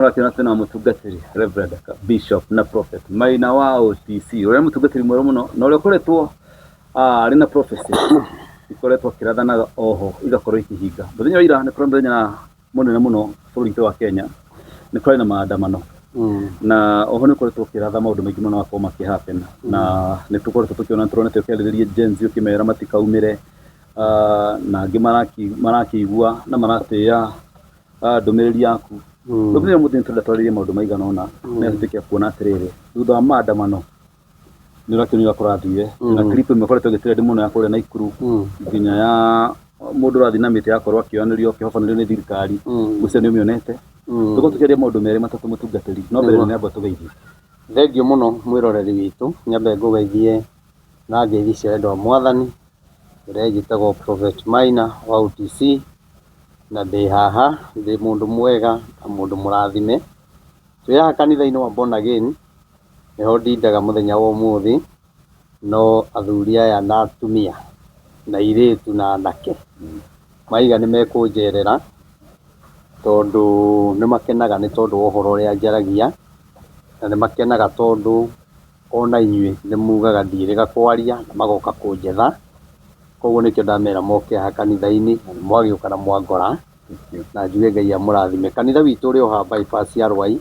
Ũrakĩona twĩna mũtungatĩri Reverend Bishop na Prophet Maina wa OTC, ũrĩa mũtungatĩri mwerũ mũno na ũrĩa ũkoretwo arĩ na prophecy ikoretwo akĩrathanaga oho igakorwo ikĩhinga. Mũthenya wa ira nĩ kũrĩ mũthenya mũnene mũno bũrũri witũ wa Kenya, nĩ kũrarĩ na maandamano na oho nĩ ũkoretwo ũkĩratha maũndũ maingĩ mũno makorwo makĩ happen, na nĩ tũkoretwo tũkĩona, nĩ tũronete ũkĩarĩrĩria Gen Z ũkĩmera matikaumĩre, na angĩ marakĩigua na maratĩĩa ndũmĩrĩri yaku. Ndũmĩrĩri ya ũmũthĩ nĩ tũrenda twarĩrĩrie maũndũ maigana ũna nĩgetha tũtuĩke a kuona atĩrĩrĩ, thutha wa maandamano nĩ ũrakĩona ũrĩa kũrathire na clip ĩmwe ĩkoretwo ĩgĩtrend mũno ya kũrĩa Naikuru nginya ya mũndũ ũrathiĩ na mĩtĩ yakorwo akĩoyanĩrio akĩhobanĩrio nĩ thirikari. Ngwĩciria nĩ ũmĩonete. Tũkorwo tũkĩaria maũndũ merĩ matatũ, mũtungatĩri, no mbere nĩ amba tũgeithie. Thengiũ mũno mwĩroreri witũ, nyambe ngũgeithie na ngeithi cia wendo wa Mwathani, ũrĩa njĩtagwo Prophet Maina wa OTC, na ndĩ haha ndĩ mũndũ mwega na mũndũ mũrathime. Twĩ haha kanitha-inĩ wa Born Again, nĩho ndindaga mũthenya wa ũmũthĩ, no athuri aya na atumia na airĩtu na anake maiga nĩ mekũnjerera, tondũ nĩ makenaga nĩ tondũ wa ũhoro ũrĩa njaragia, na nĩ makenaga tondũ ona inyuĩ nĩ mugaga ndiĩrĩga kwaria na magoka kũnjetha. Koguo nĩkĩo ndamera moke haha kanitha-inĩ, na nĩ mwagĩũka na mwangora, na njuge Ngai amũrathime. Kanitha witũ ũrĩ o haha bypass ya Rwai,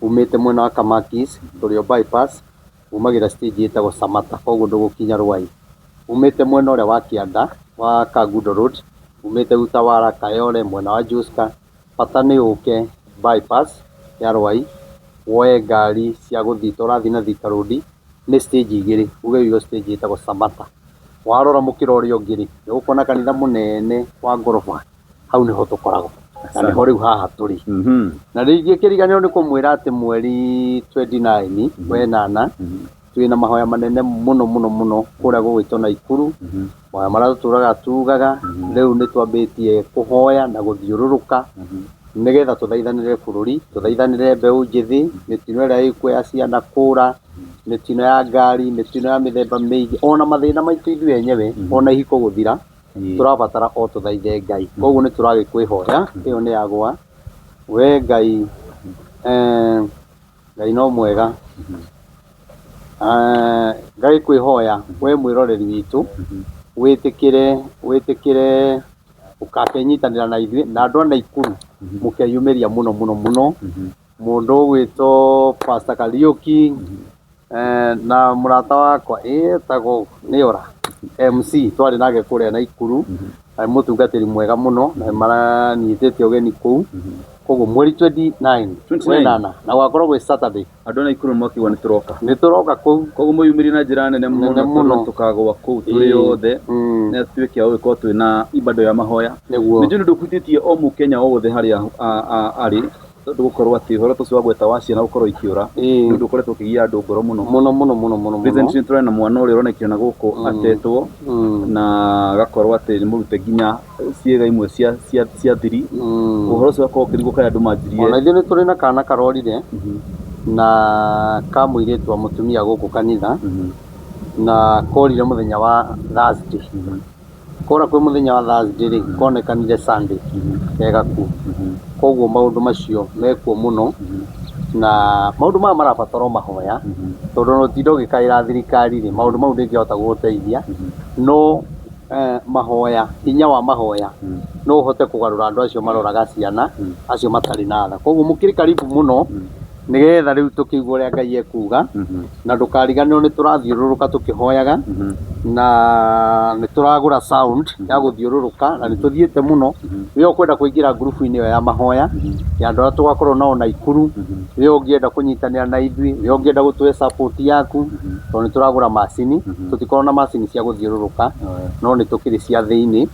umĩte mwena wa Kamakis, tũrĩ o bypass, umagĩra stage ĩtagwo Samata, koguo ndũgũkinya Rwai. Umĩte mwena ũrĩa wa kĩanda wa Kangundo Road, umĩte Utawala, Kayole, mwena wa Joska, bata nĩ ũke bypass ya Rwai, woe ngari cia gũthiĩ, ta ũrathiĩ na Thika Road, nĩ stage igĩrĩ, uge ũige stage ĩtagwo Samata. Warora mũkĩra ũrĩa ũngĩ rĩ, nĩ ũkuona kanitha mũnene wa ngoroba, hau nĩho tũkoragwo na nĩho rĩu haha tũrĩ. Na rĩngĩ kĩriganĩrwo nĩ kũmwĩra atĩ mweri 29 wenana twĩna mahoya manene mũno mũno mũno kũrĩa gũgwĩtwo Naikuru, mahoya marĩa tũtũraga tugaga. Rĩu nĩ twambĩtie kũhoya na gũthiũrũrũka nĩgetha tũthaithanĩre bũrũri, tũthaithanĩre mbeũ njĩthĩ, mĩtino ĩrĩa ĩkuo ya ciana kũra, mĩtino ya ngari, mĩtino ya mĩthemba mĩingĩ, ona mathĩna maitũ ithuĩ enyewe, ona ihiko gũthira, tũrabatara o tũthaithe Ngai. Koguo nĩ tũragĩkwĩhoya ĩyo nĩ yagwa we Ngai, Ngai no mwega. Ngagĩkwĩhoya we mwĩroreri witũ wĩtĩkĩre wĩtĩkĩre ũgakĩnyitanĩra na ithuĩ na andũ a Naikuru, mũkeyumĩria mũno mũno mũno, mũndũ ũgwĩtwo Pastor Kariũki na mũrata wakwa etagwo Nĩora MC, twarĩ nake kũrĩa Naikuru, arĩ mũtungatĩri mwega mũno na nĩ maranyitĩte ũgeni kũu. Koguo mweri 29 29. Wenana na gũgakorwo gwĩ Saturday. Andũ a Naikuru makiuga nĩ tũroka. Nĩ tũroka kũu. Koguo mwĩyumĩrie na njĩra nene mũno. Nene mũno. Tondũ tũkagwa kũu tũrĩ othe na tuĩke a gũgĩkorwo twĩna ibando ya mahoya. Nĩ njũĩ nĩ ũndũ ũhutĩtie o mũkenya o wothe harĩa arĩ, tondũ gũkorwo atĩ ũhoro ta ũcio wa gweta wa ciana gũkorwo ikĩũra nĩ ũndũ ũkoretwo ũkĩgia andũ ngoro mũno. Mũno mũno mũno mũno mũno. Recently nĩ tũrarĩ na mwana ũrĩa ũronekire na gũkũ atetwo na agakorwo atĩ nĩ mũrute nginya ciĩga imwe cia thiri. Ũhoro ũcio ũgakorwo ũkĩrigwo kaĩ andũ manjirie. Ona ithuĩ nĩ tũrĩ na kana karorire na ka mũirĩtu wa mũtumia gũkũ kanitha, na korire mũthenya wa Thursday. Kora kwĩ mũthenya wa Thursday rĩ, konekanire Sunday ke gakuũ. Koguo maũndũ macio mekuo mũno, na maũndũ maya marabatara o mahoya, tondũ ona ũtinda ũgĩkaĩra thirikari rĩ, maũndũ mau ndĩngĩhota gũgũteithia, no mahoya, hinya wa mahoya no ũhote kũgarũra andũ acio maroraga ciana, acio matarĩ na tha. Koguo mũkĩrĩ karibu mũno nĩgetha rĩu tũkĩigue ũrĩa Ngai ekuga, na ndũkariganĩrwo nĩ tũrathiũrũrũka tũkĩhoyaga, na nĩ tũragũra sound ya gũthiũrũrũka, na nĩ tũthiĩte mũno. We ũkwenda kũingĩra ngurubu-inĩ ĩyo ya mahoya ya andũ arĩa tũgakorwo nao Naikuru, we ũngĩenda kũnyitanĩra na ithuĩ, we ũngĩenda gũtũhe support yaku, tondũ nĩ tũragũra macini, tũtikoragwo na macini cia gũthiũrũrũka, no nĩ tũkĩrĩ cia thĩinĩ,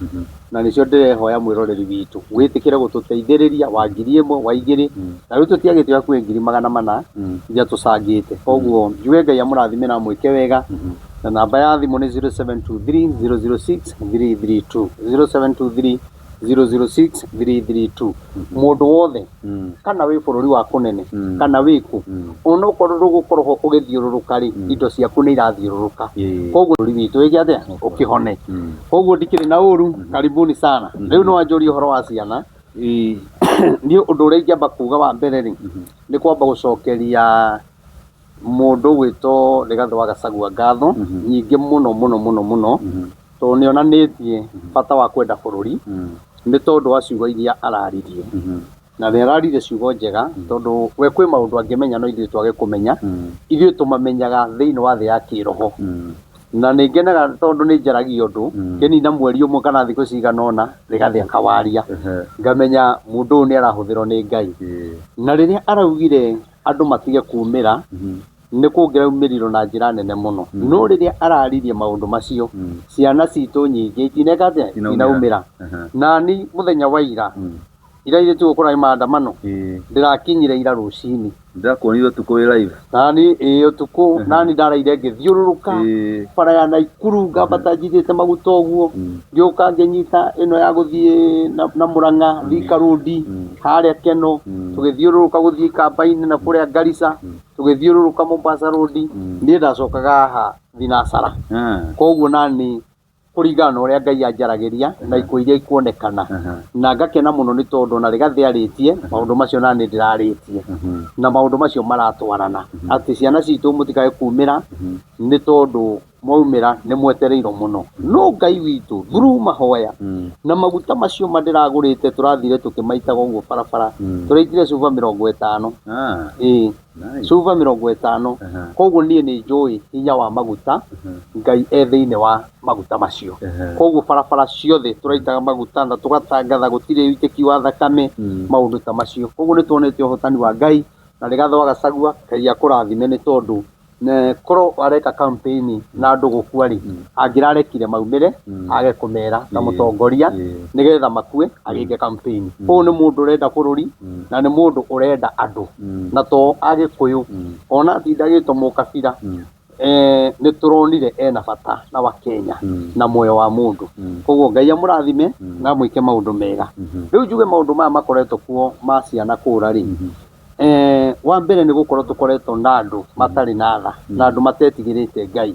na nĩcio ndĩrehoya mwĩroreri witũ wĩtĩkĩre gũtũteithĩrĩria wa 1000, wa 2, na rĩu tũtiagĩte hakuhĩ 400,000 iria tũcangĩte. Koguo njuge Ngai amũrathime na amwĩke wega, na namba ya thimũ nĩ 0723 006 332, 0723 006 332. Mũndũ wothe, kana wĩ bũrũri wa kũnene kana wĩ kũ, onokorwo ndũgũkorwo ho ũgĩthiũrũrũka rĩ, indo ciaku nĩ irathiũrũrũka. Koguo bũrũri witũ wĩke atĩa? Ũkĩhone. Koguo ndikĩrĩ na ũru, karibuni sana. Rĩu no wanjũrie ũhoro wa ciana. Niĩ ũndũ ũrĩa ingĩamba kuga wa mbere rĩ, nĩ kwamba gũcokeria mũndũ ũgwĩtwo Rigathĩ wa Gachagua ngatho nyingĩ mũno mũno mũno mũno, tondũ nĩ onanĩtie bata wa kwenda bũrũri nĩ tondũ wa ciugo iria araririe. Na nĩ araririe ciugo njega, tondũ we kwĩ maũndũ angĩmenya no ithuĩ twage kũmenya. Ithuĩ tũmamenyaga thĩinĩ wa thĩ ya kĩroho. Na nĩ ngenaga tondũ nĩ njaragia ũndũ kĩnina mweri ũmwe kana thikũ cigana ũna Rigathĩ akawaria, ngamenya mũndũ ũyũ nĩ arahũthĩrwo nĩ Ngai. Na rĩrĩa araugire andũ matige kumĩra, nĩ kũngĩraumĩrirwo na njĩra nene mũno. No rĩrĩa araririe maũndũ macio, ciana citũ nyingĩ itineka atĩa, itinaumĩra. Nani mũthenya wa ira, ira irĩ tu gũkũra maandamano, ndĩrakinyire ira rũcinĩ. Ndĩrakuonire ũtukũ wĩ live. Nani ĩĩ ũtukũ, nani ndaraire ngĩthiũrũrũka bara ya Naikuru, ngambata njithĩte maguta ũguo, ngĩũka ngĩnyita ĩno ya gũthiĩ na Murang'a, Thika Road, harĩa Keno, tũgĩthiũrũrũka gũthiĩ Ikamba-inĩ na kũrĩa Garissa, tũgĩthiũrũrũka Mombasa Road, niĩ ndacokaga haha thinacara. Koguo nani kũringana na ũrĩa Ngai anjaragĩria na ikuũ iria ikuonekana, na ngakena mũno nĩ tondũ ona Rigathĩ arĩtie maũndũ macio nani ndĩrarĩtie, na maũndũ macio maratwarana atĩ ciana citũ mũtikae kumĩra, nĩ tondũ mwaumĩra nĩ mwetereirwo mũno. No Ngai witũ through mahoya na maguta macio ma ndĩragũrĩte, tũrathire tũkĩmaitaga ũguo barabara, tũraitire cuba 50. Ĩĩ, cuba 50. Koguo niĩ nĩ njũĩ hinya wa maguta, Ngai e thĩinĩ wa maguta macio. Koguo barabara ciothe tũraitaga maguta na tũgatangatha gũtirĩ ũitĩki wa thakame, maũndũ ta macio. Koguo nĩ tuonete ũhotani wa Ngai, na Rigathĩ wa Gachagua, Ngai akũrathime nĩ tondũ korwo areka campaign na andũ gũkua rĩ, angĩrarekire maumĩre age kũmera ta mũtongoria nĩgetha makue agĩke campaign. Ũyũ nĩ mũndũ ũrenda bũrũri na nĩ mũndũ ũrenda andũ, na to Agĩkũyũ, ona atinda agĩtwo mũkabira, nĩ tũronire ena bata na wa Kenya na muoyo wa mũndũ. Koguo Ngai amũrathime na amwĩke maũndũ mega. Rĩu njuge maũndũ maya makoretwo kuo ma ciana kũra rĩ, wa mbere nĩ gũkorwo tũkoretwo na andũ matarĩ na tha na andũ matetigĩrĩte Ngai,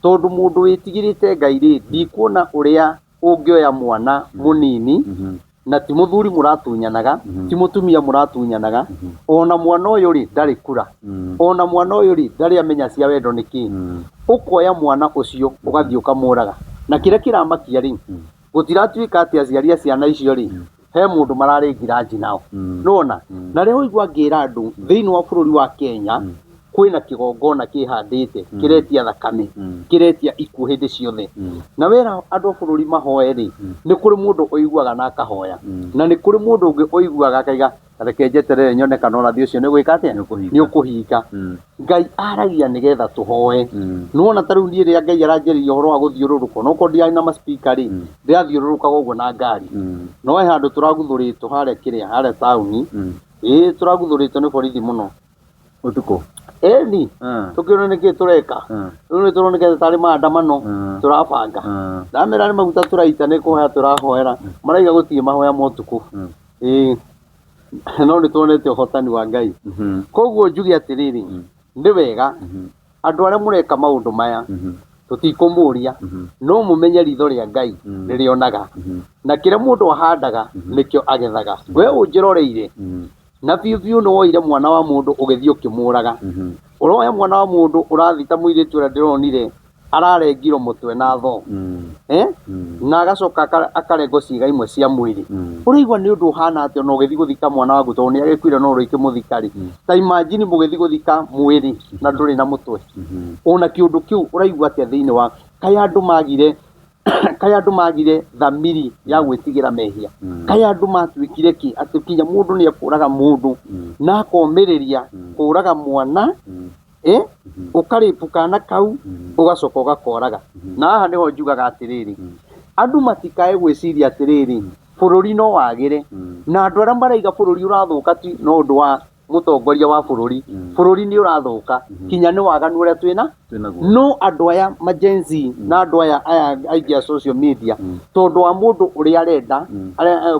tondũ mũndũ wĩtigĩrĩte Ngai rĩ, ndikuona ũrĩa ũngĩoya mwana mũnini, na ti mũthuri mũratunyanaga, ti mũtumia mũratunyanaga, ona mwana ũyũ rĩ ndarĩ kura, ona mwana ũyũ rĩ ndarĩ amenya cia wendo nĩ kĩ, ũkoya mwana ũcio ũgathiĩ ũkamũraga. Na kĩrĩa kĩramakia rĩ, gũtiratuĩka atĩ aciari a ciana icio rĩ, he mũndũ mararĩ ngiranji nao. Nĩwona? Na rĩrĩa ũigua ngĩra andũ thĩinĩ wa bũrũri wa Kenya kwĩna kĩgongona kĩhandĩte kĩretia thakame, kĩretia ikuũ hĩndĩ ciothe, na wera andũ a bũrũri mahoe rĩ, nĩ kũrĩ mũndũ ũiguaga na akahoya, na nĩ kũrĩ mũndũ ũngĩ ũiguaga akaiga reke njeterere nyone kana ũrathi ũcio nĩ ũgwĩka atĩa, nĩ ũkũhinga. Ngai aragia nĩgetha tũhoe. Nĩwona ta rĩu niĩ rĩrĩa Ngai aranjĩrĩria ũhoro wa gũthiũrũrũka, onokorwo ndiarĩ na ma-speaker rĩ, ndĩrathiũrũrũkaga ũguo na ngari. No he handũ tũraguthũrĩtwo harĩa kĩrĩa, harĩa taũni, ĩĩ tũraguthũrĩtwo nĩ borithi mũno. Ũtukũ? Ĩni, tũkĩũrio nĩkĩ tũreka. Rĩu nĩ tũronekete tarĩ maandamano tũrabanga. Ndamera nĩ maguta tũraita, nĩ kũhoya tũrahoera. Maraiga gũtirĩ mahoya ma ũtukũ. Ĩĩ, no nĩ tuonete ũhotani wa Ngai. Koguo njuge atĩrĩrĩ, nĩ wega andũ arĩa mũreka maũndũ maya, tũtikũmũria, no mũmenye ritho rĩa Ngai rĩrĩonaga, na kĩrĩa mũndũ ahandaga nĩkĩo agethaga. We ũnjĩroreire na biũ biũ nĩ woire mwana wa mũndũ ũgĩthiĩ ũkĩmũraga. Ũroya mwana wa mũndũ ũrathiĩ ta mũirĩtu ũrĩa ndĩronire ararengirwo mũtwe na thoo, na agacoka akarengwo ciĩga imwe cia mwĩrĩ. Ũraigua nĩ ũndũ ũhana atĩa ona ũgĩthiĩ gũthika mwana waku, tondũ nĩ agĩkuire no ũrĩkĩmũthika rĩ. Ta imagine mũgĩthiĩ gũthika mwĩrĩ na ndũrĩ na mũtwe. Ona kĩũndũ kĩu ũraigua atĩa thĩinĩ wa kaĩ andũ magire, kaĩ andũ magire thamiri ya gwĩtigĩra mehia, kaĩ andũ matuĩkire kĩ atĩ kinya mũndũ nĩ ekũraga mũndũ na akomĩrĩria kũraga mwana, ũkarĩpu kana kau ũgacoka ũgakoraga. Na haha nĩho njugaga atĩrĩrĩ, andũ matikae gwĩciria atĩrĩrĩ bũrũri no wagĩre, na andũ arĩa maraiga bũrũri ũrathũka ti no ũndũ wa mũtongoria wa bũrũri, bũrũri nĩ ũrathũka kinya nĩ waganu ũrĩa twĩna no andũ aya ma Gen Z na andũ aya aingĩ a social media, tondũ wa mũndũ ũrĩa arenda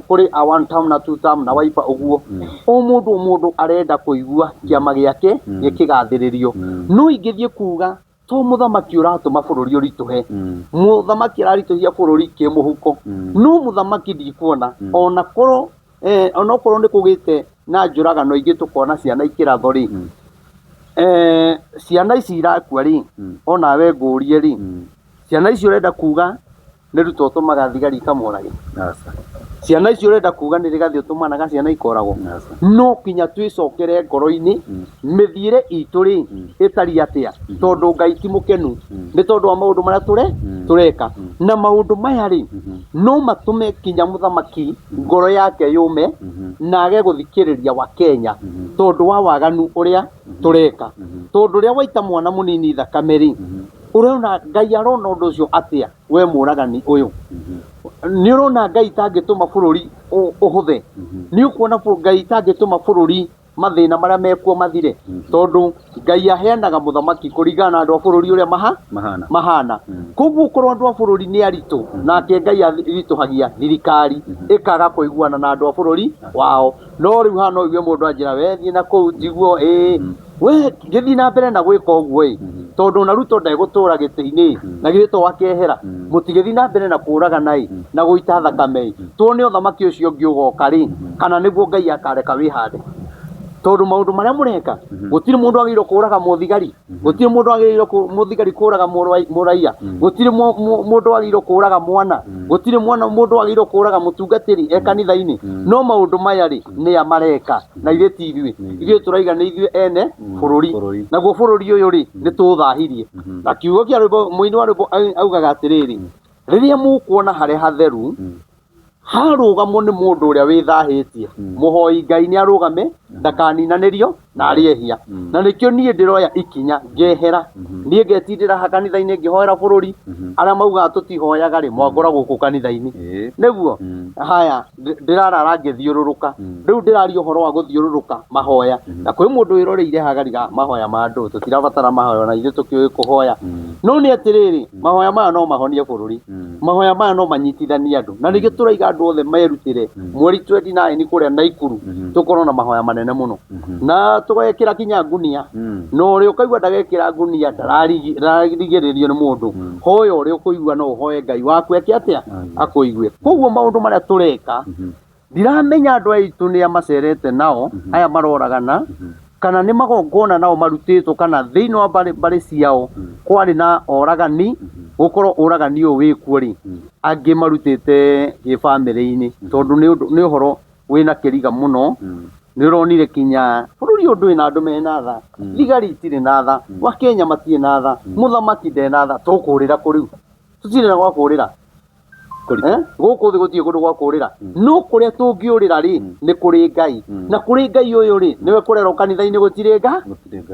kũrĩ a one term na two term na waipa ũguo, o mũndũ o mũndũ arenda kũigua kĩama gĩake gĩkĩgathĩrĩrio. No ingĩthiĩ kuga to mũthamaki ũratũma bũrũri ũritũhe, mũthamaki araritũhia bũrũri kĩmũhuko, no mũthamaki ndikuona ona korwo. Onokorwo nĩ kũgĩte na njũragano ingĩ tũkona ciana ikĩrathwo rĩ, ciana ici irakua rĩ, onawe ngũrie rĩ, ciana icio ũrenda kuga nĩ Ruto ũtũmaga thigari ikamũrage? Aca. Ciana icio ũrenda kuga nĩ Rigathĩ ũtũmanaga ciana ikoragwo? Aca. No kinya twĩcokere ngoro-inĩ, mĩthiĩre itũ rĩ ĩtariĩ atĩa, tondũ Ngai ti mũkenu nĩ tondũ wa maũndũ marĩa tũreka. Na maũndũ maya rĩ no matũme kinya mũthamaki ngoro yake yũme na age gũthikĩrĩria wa Kenya tondũ wa waganu ũrĩa tũreka. Tondũ ũrĩa waita mwana mũnini thakame rĩ, ũrona Ngai arona ũndũ ũcio atĩa we mũragani ũyũ? Nĩ ũrona Ngai tangĩtũma bũrũri ũhũthe? Nĩ ũkuona Ngai tangĩtũma bũrũri mathĩna marĩa mekuo mathire? Tondũ Ngai aheanaga mũthamaki kũringana na andũ a bũrũri ũrĩa mahana. Mahana. Koguo korwo andũ a bũrũri nĩ aritũ, nake Ngai aritũhagia thirikari ĩkaga kũiguana na andũ a bũrũri wao. No rĩu haha no ũigue mũndũ anjĩra we thiĩ na kũu tiguo, ĩĩ we ngĩthiĩ na mbere na gwĩka ũguo ĩ, tondũ ona Ruto ndegũtũra gĩtĩ-inĩ na githĩ to akehera, mũtigĩthiĩ na mbere na kũragana ĩ na gũita thakame ĩ, tuone ũthamaki ũcio ũngĩ ũgoka rĩ, kana nĩguo Ngai akareka wĩhande. Tondũ maũndũ marĩa mũreka, gũtirĩ mũndũ wagĩrĩirwo kũraga mũthigari, gũtirĩ mũndũ wagĩrĩirwo mũthigari kũraga mũraiya, gũtirĩ mũndũ wagĩrĩirwo kũraga mwana, gũtirĩ mwana mũndũ wagĩrĩirwo kũraga mũtungatĩri e kanitha-inĩ. No maũndũ maya rĩ nĩa mareka, na ithuĩ ti ithuĩ, ithuĩ tũraiga nĩ ithuĩ ene bũrũri. Bũrũri. Naguo bũrũri ũyũ rĩ nĩ tũũthahirie. Na kiugo kĩa rwĩmbo, mũini wa rwĩmbo augaga atĩrĩrĩ, rĩrĩa mũkuona harĩa hatheru harũgamwo nĩ mũndũ ũrĩa wĩthahĩtie, mũhoi Ngai nĩ arũgame ndakaninanĩrio na arĩ ehia. Na nĩkĩo niĩ ndĩroya ikinya ngehera, niĩ ngetindĩra ha kanitha-inĩ ngĩhoera bũrũri. Arĩa maugaga tũtihoyaga rĩ, mwangora gũkũ kanitha-inĩ nĩguo. Haya, ndĩrarara ngĩthiũrũrũka. Rĩu ndĩraria ũhoro wa gũthiũrũrũka mahoya, na kwĩ mũndũ wĩroreire hagariga mahoya ma andũ, tũtirabatara mahoya na ithuĩ tũkĩũĩ kũhoya. No nĩ atĩrĩrĩ, mahoya maya no mahonie bũrũri, mahoya maya no manyitithanie andũ, na nĩkĩo tũraiga andũ othe merutĩre mweri 29 kũrĩa Naikuru, tũkorwo na mahoya manene mũno na tũgekĩra kinya ngunia. Na ũrĩa ũkaigua ndagekĩra ngunia ndararigĩrĩrio nĩ mũndũ, hoya ũrĩa ũkũigua, no ũhoe Ngai waku eke atĩa, akũigue. Koguo maũndũ marĩa tũreka, ndiramenya andũ aitũ nĩa macerete nao aya maroragana, kana nĩ magongona nao marutĩtwo, kana thĩinĩ wa mbarĩ ciao kwarĩ na oragani. Gũkorwo ũragani ũyũ wĩkuo rĩ, angĩ marutĩte gĩbamĩrĩ-inĩ, tondũ nĩ ũndũ nĩ ũhoro wĩna kĩriga mũno. Nĩ ũronire kinya bũrũri ũyũ ndũrĩ na andũ mena tha, thigari itirĩ na tha, Wakenya matirĩ na tha, mũthamaki ndena tha. Tũkũrĩra kũ rĩu? Tũtirĩ na gwa kũrĩra. Gũkũ thĩ gũtirĩ kũndũ gwa kũrĩra, no kũrĩa tũngĩũrĩra rĩ nĩ kũrĩ Ngai. Na kũrĩ Ngai ũyũ rĩ, nĩwe kũrerwo kanitha-inĩ gũtirĩ nga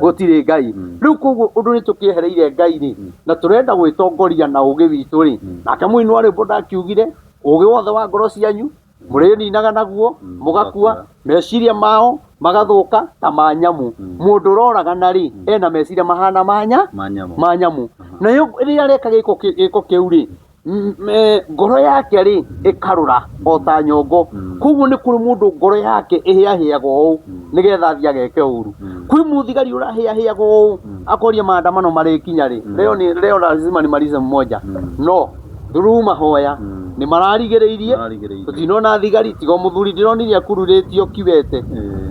gũtirĩ Ngai. Rĩu koguo ũndũ nĩ tũkĩehereire Ngai rĩ, na tũrenda gwĩtongoria na ũgĩ witũ rĩ, nake mũini wa rwĩmbo ndakiugire ũgĩ wothe wa ngoro cianyu mũrĩninaga naguo mũgakua, meciria mao magathũka ta ma nyamũ. Mũndũ ũroragana rĩ, ena meciria mahana ma Ma nyamũ. Ma nyamũ. Nayo rĩrĩa areka gĩko kĩu rĩ, ngoro yake rĩ ĩkarũra o ta nyongo. Koguo nĩ kũrĩ mũndũ ngoro yake ĩhĩahĩaga ũũ nĩgetha athiĩ ageke ũru. Kwĩ mũthigari ũrahĩahĩaga ũũ akoria maandamano marĩkinya rĩ. Leo ni leo, lazima nimalize mmoja. No through mahoya nĩ mararigĩrĩirie. Mararigĩrĩirie. Tũtinona thigari tiga o mũthuri ndĩronire akururĩtio kiwete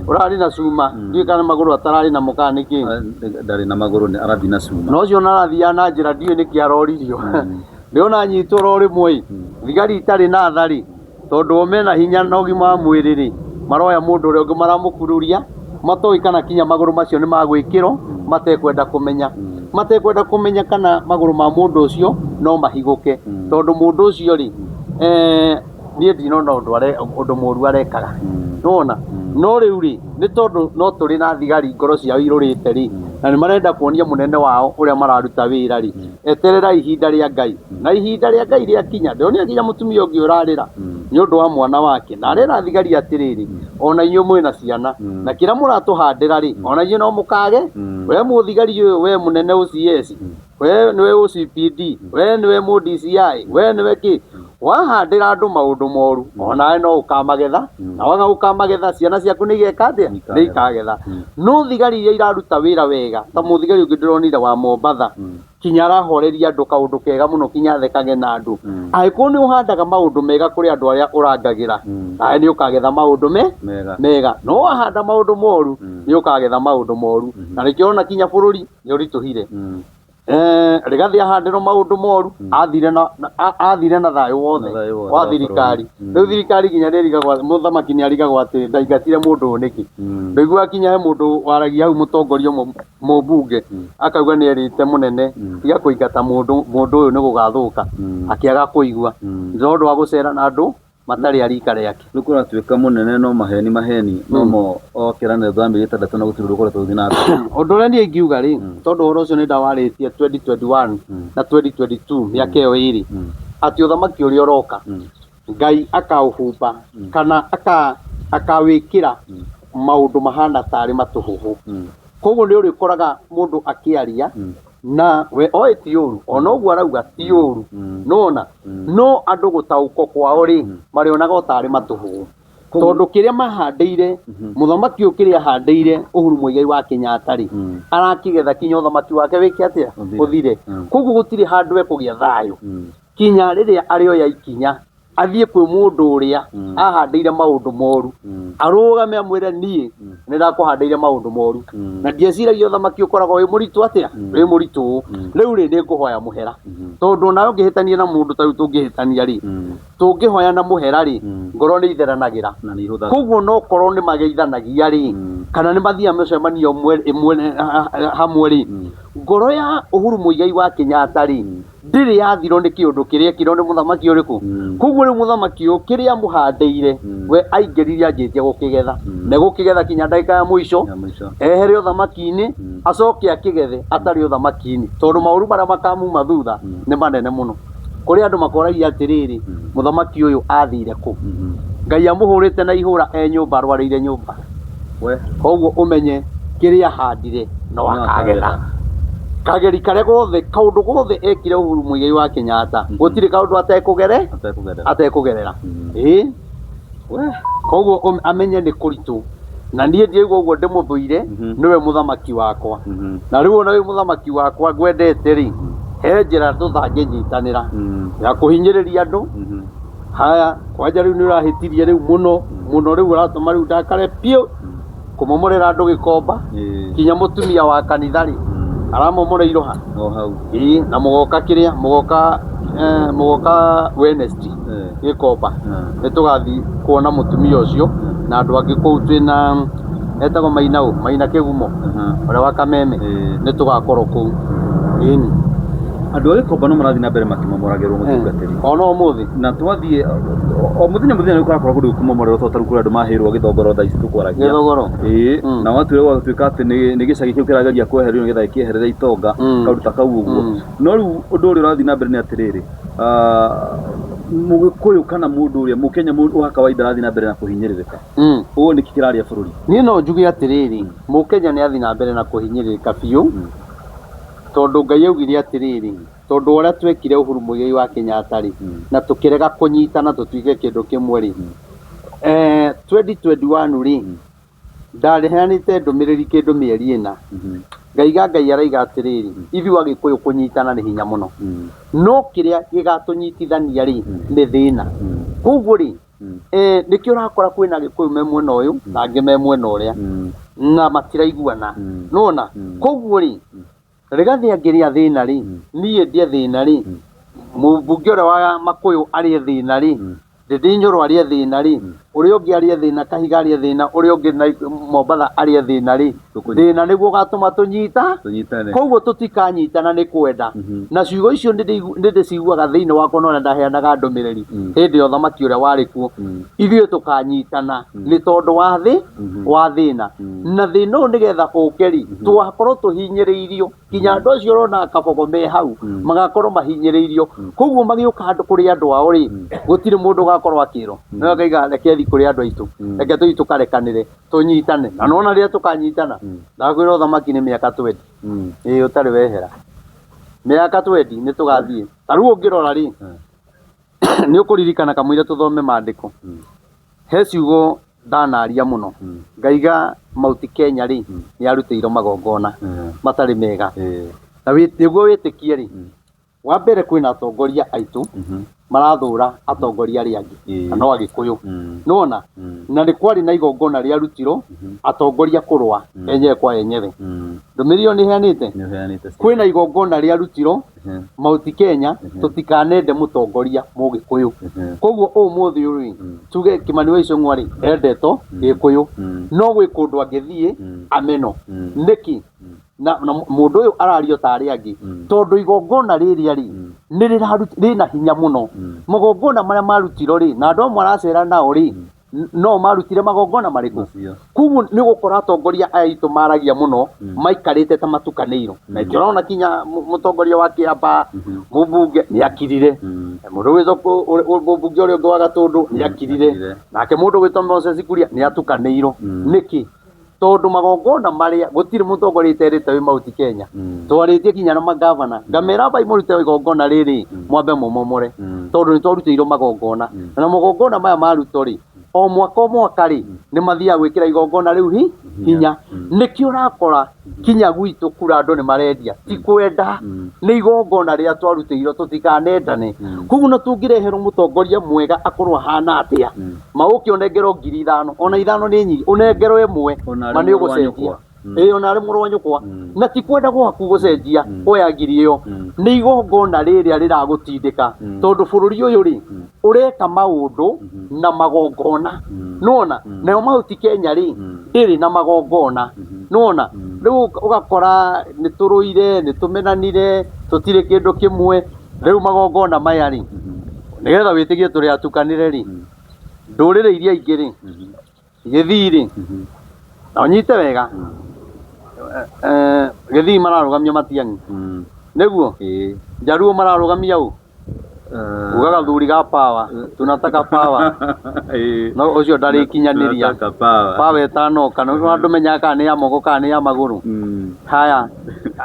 ũrarĩ na cuma, ndiũĩ kana magũrũ atararĩ namo kana nĩ kĩ. Ndarĩ na magũrũ, nĩ arathiĩ na cuma. Na ũcio arathiaga na njĩra, ndiũĩ nĩkĩ aroririo. Ndĩrona anyitwo oro rĩmwe ĩ, thigari itarĩ na tha rĩ, tondũ o mena hinya na ũgima wa mwĩrĩ rĩ, maroya mũndũ ũrĩa ũngĩ maramũkururia, matoĩ kana kinya magũrũ macio nĩ magwĩkĩrwo, matekwenda kũmenya kana magũrũ ma mũndũ ũcio no mahigũke. Tondũ mũndũ ũcio rĩ, niĩ ndinona ũndũ mũru arekaga, nĩwona. No rĩu rĩ, nĩ tondũ no tũrĩ na thigari ngoro ciao irũrĩte rĩ, na nĩ marenda kuonia mũnene wao ũrĩa mararuta wĩra rĩ, eterera ihinda rĩa Ngai. Na ihinda rĩa Ngai rĩakinya, ndĩronire nginya mũtumia ũngĩ ũrarĩra nĩ ũndũ wa mwana wake, na arera thigari atĩrĩrĩ, ona inyuĩ mwĩna ciana, na kĩrĩa mũratũhandĩra rĩ, ona inyuĩ no mũkage. We mũthigari ũyũ, we mũnene OCS, we nĩwe OCPD, we nĩwe mũ DCI, we nĩwe kĩ, wahandĩra andũ maũndũ moru, onawe no ũkamagetha. Na waga ũkamagetha, ciana ciaku nĩ igeka atĩa? Nĩ ikagetha. No thigari iria iraruta wĩra wega, ta mũthigari ũngĩ ndĩronire wa Mombatha. Kinya arahoreria andũ kaũndũ kega mũno, kinya athekage na andũ. Angĩkorwo nĩ ũhandaga maũndũ mega kũrĩ andũ arĩa ũrangagĩra, nawe nĩ ũkagetha maũndũ mega. Mega. No wahanda maũndũ moru, nĩ ũkagetha maũndũ moru. Na nĩkĩo ũrona kinya bũrũri nĩ ũritũhire. Rigathi ahandĩrwo maũndũ moru, athire na thayũ wothe Na thayũ wothe wa wa thirikari. bũrũri. Rĩu thirikari nginya nĩ ĩrigagwo, mũthamaki nĩ arigagwo atĩ ndaingatire mũndũ ũyũ nĩkĩ. Ndaiguaga kinya he mũndũ waragia hau, mũtongoria ũmwe mũmbunge, akauga nĩ erĩte mũnene, tiga kũingata mũndũ, mũndũ ũyũ nĩ gũgathũka. Akĩaga kũigua tondũ wa gũcera na andũ matarĩ a rika rĩake. Rĩu kũratuĩka mũnene no maheni maheni no mo okĩranĩra thutha wa mĩeri 6 na gũtirĩ ũndũ ũkoretwo ũgĩthiĩ na mbere. Ũndũ ũrĩa niĩ ingiuga rĩ, tondũ ũhoro ũcio nĩ ndawarĩtie 2021 na 2022, mĩaka ĩyo ĩrĩ, atĩ ũthamaki ũrĩa ũroka, Ngai akaũhumba kana akawĩkĩra maũndũ mahana tarĩ matũhũhũ. Koguo nĩ ũrĩkoraga mũndũ akĩaria na we oĩ ti ũru, ona ũguo arauga ti ũru, nona no andũ gũtaũkwo kwao rĩ, marĩonaga o tarĩ matũhũhũ, tondũ kĩrĩa mahandĩire mũthamaki ũyũ, kĩrĩa ahandĩire Uhuru Muigai wa Kenyatta rĩ, arakĩgetha kinya ũthamaki wake wĩke atĩa? Ũthire. Ũthire. Koguo gũtirĩ handũ ekũgĩa thayũ kinya rĩrĩa arĩoya ikinya athiĩ kwĩ mũndũ ũrĩa ahandĩire maũndũ moru, arũgame amwĩre, "Niĩ nĩ ndakũhandĩire maũndũ moru na ndieciragia ũthamaki ũkoragwo wĩ mũritũ atĩa, wĩ mũritũ ũũ. Rĩu rĩ, nĩ ngũhoya mũhera." Tondũ onawe ũngĩhĩtania na mũndũ ta rĩu tũngĩhĩtania rĩ, tũngĩhoya na mũhera rĩ, ngoro nĩ itheranagĩra. Na nĩ ihũthaga. Koguo no korwo nĩ mageithanagia rĩ, kana nĩ mathiaga mĩcemanio ĩmwe ĩmwe hamwe rĩ, ngoro ya Uhuru Muigai wa Kenyatta rĩ, ndĩrĩ yathirwo nĩ kĩũndũ kĩrĩa ekirwo nĩ mũthamaki ũrĩkũ. Koguo rĩu mũthamaki ũyũ kĩrĩa amũhandĩire, we aingĩrire anjĩtie gũkĩgetha, na gũkĩgetha kinya ndagĩka ya mũico. Ya mũico. Ehere ũthamaki-inĩ, acoke akĩgethe atarĩ ũthamaki-inĩ, tondũ maũru marĩa makamuma thutha nĩ manene mũno. Kũrĩ andũ makoragia atĩrĩrĩ, mũthamaki ũyũ athire kũ? Ngai amũhũrĩte na ihũra e nyũmba, arwarĩire nyũmba. We. Koguo ũmenye kĩrĩa ahandire no No akagetha. akagetha. Kageri karĩa gothe, kaũndũ gothe ekire Uhuru Muigai wa Kenyatta, gũtirĩ kaũndũ atekũgere Atekũgerera. Atekũgerera, ĩĩ. We. Koguo amenye nĩ kũritũ, na niĩ ndiaigua ũguo ndĩmũthũire. Nĩwe mũthamaki wakwa. Na rĩu ona wĩ mũthamaki wakwa ngwendete rĩ, he njĩra tũtangĩnyitanĩra ya kũhinyĩrĩria andũ. Haya, kwanja rĩu nĩ ũrahĩtirie rĩu mũno mũno, rĩu ũratũma rĩu ndakare biũ kũmomorera andũ Gĩkomba. Kinya mũtumia wa kanitha rĩ, aramomoreirwo ha? O hau. Ĩĩ, na mũgoka kĩrĩa mũgoka, mũgoka Wednesday Gĩkomba. Nĩ tũgathiĩ kuona mũtumia ũcio na andũ angĩ kũu, twĩna etagwo Maina ũ, Maina Kĩgumo, ũrĩa wa Kameme. Nĩ tũgakorwo kũu, ĩni. Andũ a Gĩkomba no marathiĩ na mbere makĩmomoragĩrwo, mũtungatĩri. Ona ũmũthĩ. Na twathiĩ o mũthenya mũthenya nĩ kũrakorwo kũndũ kũmomorerwo, tondũ tarĩu kũrĩ andũ mahĩrwo Gĩthongoro thaa ici tũkwaragia. Gĩthogoro. Ĩĩ. Na watuire gwatuĩka atĩ nĩ gĩcagi kĩu kĩrageria kweherio nĩgetha gĩkĩeherere itonga, kaũndũ ta kau ũguo. No rĩu ũndũ ũrĩa ũrathiĩ na mbere nĩ atĩrĩrĩ, mũgĩkũyũ kana mũndũ ũrĩa mũkenya wa kawaida arathiĩ na mbere na kũhinyĩrĩrĩka. Ũũ nĩkĩ kĩrarĩa bũrũri? Niĩ no njuge atĩrĩrĩ, mũkenya nĩ athiĩ na mbere na kũhinyĩrĩrĩka biũ, tondũ Ngai augire atĩrĩrĩ, tondũ ũrĩa twekire Uhuru Muigai wa Kenyatta rĩ, na tũkĩrega kũnyitana tũtuĩke kĩndũ kĩmwe rĩ, 2021 rĩ, ndarehanĩte ndũmĩrĩri kĩndũ mĩeri 4, ngaiga Ngai araiga atĩrĩrĩ, ithuĩ Agĩkũyũ kũnyitana nĩ hinya mũno, no kĩrĩa gĩgatũnyitithania rĩ, nĩ thĩna. Koguo rĩ, nĩkĩo ũrakora kwĩna Agĩkũyũ me mwena ũyũ na angĩ me mwena ũrĩa, na matiraiguana, nona. Koguo rĩ, Rigathi angĩrĩa thĩna rĩ, niĩ ndĩe thĩna rĩ, mũmbunge ũrĩa wa Makũyũ arĩe thĩna rĩ, Ndĩndĩ Nyoro arĩe thĩna rĩ, ũrĩa ũngĩ arĩe thĩna, Kahiga arĩe thĩna, ũrĩa ũngĩ na Mombatha arĩe thĩna rĩ, thĩna nĩguo ũgatũma tũnyita Tũnyitane. Koguo tũtikanyitana nĩ kwenda. Na ciugo icio nĩ ndĩciguaga thĩinĩ wakwa, no ndaheanaga ndũmĩrĩri hĩndĩ ya ũthamaki ũrĩa warĩ kuo, ithuĩ tũkanyitana nĩ tondũ wa thĩ wa thĩna. Na thĩna ũyũ nĩgetha ũke rĩ, tũgakorwo tũhinyĩrĩirio kinya andũ acio ũrona kabogo me hau magakorwo mahinyĩrĩirio. Koguo magĩũka andũ kũrĩ andũ ao rĩ, gũtirĩ mũndũ ũgakorwo akĩrwo no akaiga, "Reke thiĩ kũrĩ andũ aitũ, reke tũthiĩ tũkarekanĩre, tũnyitane." Na nona rĩrĩa tũkanyitana, ndakwĩra ũthamaki nĩ mĩaka 20 ĩĩ ũtarĩ wehera, mĩaka 20 nĩ tũgathiĩ. Ta rĩu ũngĩrora rĩ, nĩ ũkũririkana kamũira tũthome maandĩko, he ciugo ndanaria mũno, ngaiga Mount Kenya rĩ, nĩ yarutĩirwo magongona matarĩ mega. Na nĩguo wĩtĩkie rĩ, wa mbere kwĩna atongoria aitũ marathũra atongoria arĩa angĩ na no Agĩkũyũ. Nĩwona? Na nĩ kwarĩ na igongona rĩarutirwo atongoria kũrũa enyewe kwa enyewe. Ndũmĩrĩri ĩyo nĩ ĩheanĩte? Nĩ ũheanĩte. Kwĩna igongona rĩarutirwo Mount Kenya tũtikanende mũtongoria Mũgĩkũyũ. Koguo ũmũthĩ ũyũ rĩ, tuge Kimani wa Ichung'wa rĩ, endetwo Gĩkũyũ. No gwĩ kũndũ angĩthiĩ ameno. Nĩkĩ? Na mũndũ ũyũ araria ta arĩa angĩ tondũ igongona rĩrĩa rĩ nĩ rĩna hinya mũno. Magongona marĩa marutirwo rĩ, na andũ amwe aracera nao rĩ, no marutire magongona marĩkũ? Macio. Koguo nĩ ũgũkora atongoria aya aitũ maragia mũno maikarĩte ta matukanĩirwo. Na nĩkĩo ũrona kinya mũtongoria wa Kĩambaa, mũmbunge nĩ akirire. Mũndũ ũgwĩtwo mũmbunge ũrĩa ũngĩ wa Gatũndũ nĩ akirire. Akirire. Nake mũndũ ũgwĩtwo Moses Kuria nĩ atukanĩirwo. Nĩkĩ? Tondũ magongona marĩa gũtirĩ mũtongoria iterĩte wĩ Mount Kenya. Twarĩtie kinya na magavana ngamera ambai mũrute igongona rĩrĩ mwambe mũmomore, tondũ nĩ twarutĩirwo magongona. Na magongona maya marutwo rĩ, o mwaka o mwaka rĩ, nĩ mathiaga gwĩkĩra igongona rĩu hinya. Nĩkĩo ũrakora kinya gwitũ kura andũ nĩ marendia, ti kwenda, nĩ igongona rĩrĩa twarutĩirwo tũtikanendane. Koguo na tũngĩreherwo mũtongoria mwega akorwo ahana atĩa, ma ũke ũnengerwo 5,000, ona 5 nĩ nyingĩ, ũnengerwo 1, Ona arĩ ma nĩ mũrũ wa ũgũcenjia. nyũkwa. Ĩĩ, ona arĩ mũrũ wa nyũkwa. Na ti kwenda gwaku gũcenjia, oya ngiri ĩyo. Nĩ igongona rĩrĩa rĩragũtindĩka, tondũ bũrũri ũyũ rĩ, ũreka maũndũ na magongona. Nĩwona? Nayo Mount Kenya rĩ, ndĩrĩ na magongona. Nĩwona? Rĩu ũgakora nĩ tũrũire, nĩ tũmenanire, tũtirĩ kĩndũ kĩmwe. Rĩu magongona maya rĩ, nĩgetha wĩtĩkie tũrĩ atukanĩre rĩ, ndũrĩrĩ iria ingĩ rĩ, Gĩthii rĩ, na ũnyite wega, Gĩthii mararũgamia Matiang'i. Nĩguo? Njaruo mararũgamia ũ? Uga gathuri ga power, tunataka power. No ũcio ndarĩkinyanĩria. Tunataka power. Power ĩtanoka, na andũ menyaga kana nĩ ya moko kana nĩ ya magũrũ. Haya,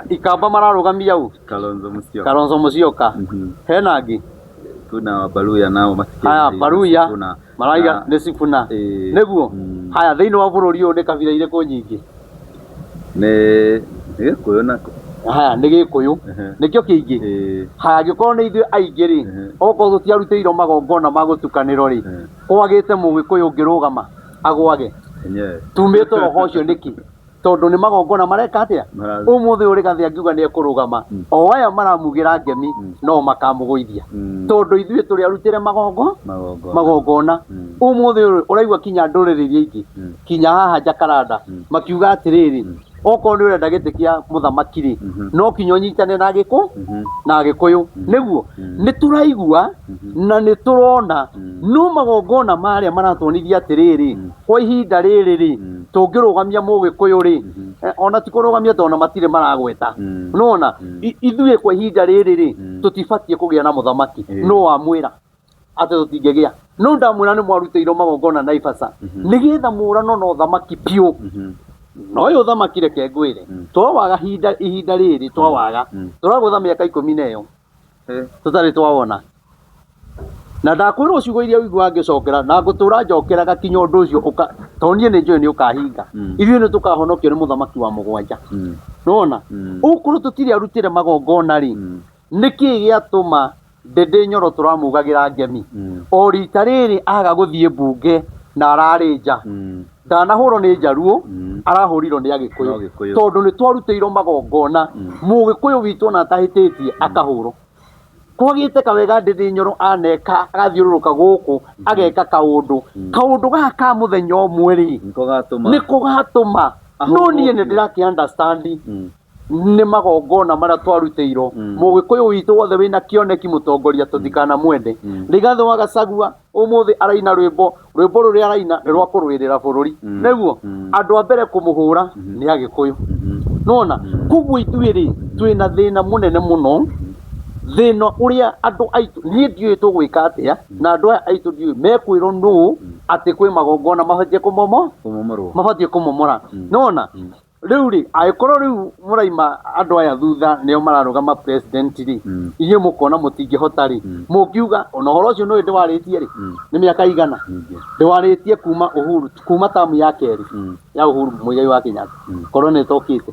Ikamba mararũgamia ũ? Kalonzo Musyoka. Kalonzo Musyoka. Hena angĩ? Kuna Baluya nao matikĩrĩ. Haya, Baluya Kuna maraiga na- nĩ Sifuna. Ĩĩ. Nĩguo? Haya, thĩinĩ wa bũrũri ũyũ nĩ kabira irĩkũ nyingĩ? Nĩ Gĩkũyũ na Haya, nĩ Gĩkũyũ. Nĩkĩo kĩingĩ. Haya, angĩkorwo nĩ ithuĩ aingĩ rĩ, okorwo tũtiarutĩirwo magongona ma gũtukanĩrwo rĩ, kwagĩte Mũgĩkũyũ ũngĩrũgama agwage. Enyewe. Tumĩtwo roho ũcio nĩkĩ? Tondũ nĩ magongona mareka atĩa? Ũmũthĩ ũrĩ Gathĩ angiuga nĩ ekũrũgama, o aya maramugĩra ngemi no makamũgũithia. Tondũ ithuĩ tũrĩ arutĩre magongona. Ũmũthĩ ũyũ ũraigua kinya ndũrĩrĩ iria ingĩ, kinya haha Jakaranda, makiuga atĩrĩrĩ, okorwo nĩ ũrenda gĩtĩ kĩa mũthamaki rĩ, no kinya ũnyitane na Agĩkũ na Agĩkũyũ. Nĩguo? Nĩ tũraigua na nĩ tũrona, no magongona marĩa maratuonithia atĩrĩrĩ, kwa ihinda rĩrĩ rĩ, tũngĩrũgamia Mũgĩkũyũ rĩ, ona ti kũrũgamia tondũ ona matirĩ maragweta. Nĩwona? Ithuĩ kwa ihinda rĩrĩ rĩ, tũtibatiĩ kũgĩa na mũthamaki. No wamwĩra atĩ tũtingĩgĩa. No ndamwĩra nĩ mwarutĩirwo magongona Naivasha, nĩgetha mũrano na ũthamaki biũ. Na ũyũ ũthamaki reke ngwĩre, twawaga ihinda rĩrĩ twawaga, tũragũtha mĩaka ikũmi na ĩyo tũtarĩ twawona. Na ndakwĩrwo ciugo iria ũiguaga ngĩcokera, na ngũtũra njokeraga kinya ũndũ ũcio ũka, tondũ niĩ nĩ njũĩ nĩ ũkahinga. Ithuĩ nĩ tũkahonokio nĩ mũthamaki wa mũgwanja. Nĩwona? Ũkorwo tũtirĩ arutĩre magongona rĩ, nĩkĩ gĩatũma Ndĩndĩ Nyoro tũramugagĩra ngemi? O rita rĩrĩ aga gũthiĩ mbunge na ararĩ nja. Ndanahũrwo nĩ Njaruo, arahũrirwo nĩ Agĩkũyũ. No Gĩkũyũ. Tondũ nĩ twarutĩirwo magongona, Mũgĩkũyũ witũ ona atahĩtĩtie akahũrwo. Kwagĩte kawega Ndĩndĩ Nyoro aneka agathiũrũrũka gũkũ ageka kaũndũ. Kaũndũ gaka ka mũthenya ũmwe rĩ, Nĩko gatũma. nĩko gatũma. No Ahũrwo niĩ nĩ biũ. ndĩrakĩ understand nĩ magongona marĩa twarutĩirwo. Mũgĩkũyũ witũ wothe wĩna kĩoneki mũtongoria tũtikanamwende. Rigathĩ wa Gachagua ũmũthĩ araina rwĩmbo, rwĩmbo rũrĩa araina nĩ rwa kũrũĩrĩra bũrũri. Nĩguo? Andũ a mbere kũmũhũra nĩ Agĩkũyũ. Nĩwona? Koguo ithuĩ rĩ, twĩna thĩna mũnene mũno, thĩna ũrĩa andũ aitũ, niĩ ndiũĩ tũgwĩka atĩa, na andũ aya aitũ ndiũĩ mekwĩrwo nũ atĩ kwĩ magongona mabatiĩ Kũmomorwo. mabatiĩ kũmomora. Nĩwona? Rĩu rĩ, angĩkorwo rĩu mũraima andũ aya thutha nĩo mararũgama president rĩ, inyuĩ mũkona mũtingĩhota rĩ, mũngiuga ona ũhoro ũcio nĩũĩ ndĩwarĩtie rĩ, nĩ mĩaka igana Ningĩ. ndĩwarĩtie kuma Uhuru, kuma tamu ya kerĩ ya Uhuru Muigai wa Kenyatta, korona ĩtokĩte.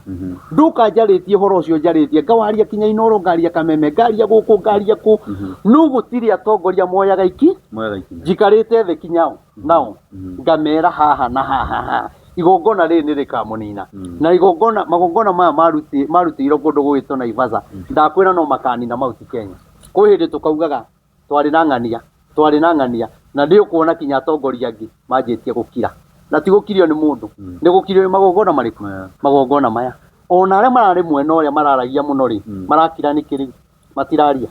Nduka njarĩtie ũhoro ũcio njarĩtie, ngawaria kinya Inooro, ngaria Kameme, ngaria gũkũ, ngaria kũ, no gũtirĩ atongoria moyaga iki. Moyaga ikinya. Njikarĩte thĩ kinyao nao ngamera haha na haha haha igongona rĩrĩ nĩ rĩkamũnina. Na igongona, magongona maya marutĩirwo kũndũ gũgwĩtwo Naivasha, ndakwĩra no makanina Mount Kenya. Kwĩ hĩndĩ tũkaugaga twarĩ na ng'ania, twarĩ na ng'ania, na nĩ ũkuona kinya atongoria angĩ manjĩtie gũkira. Na ti gũkirio nĩ mũndũ, nĩ gũkirio nĩ magongona marĩkũ? Maya. Magongona maya. Ona arĩa mararĩ mwena ũrĩa mararagia mũno rĩ, marakira nĩkĩ rĩu? Matiraria.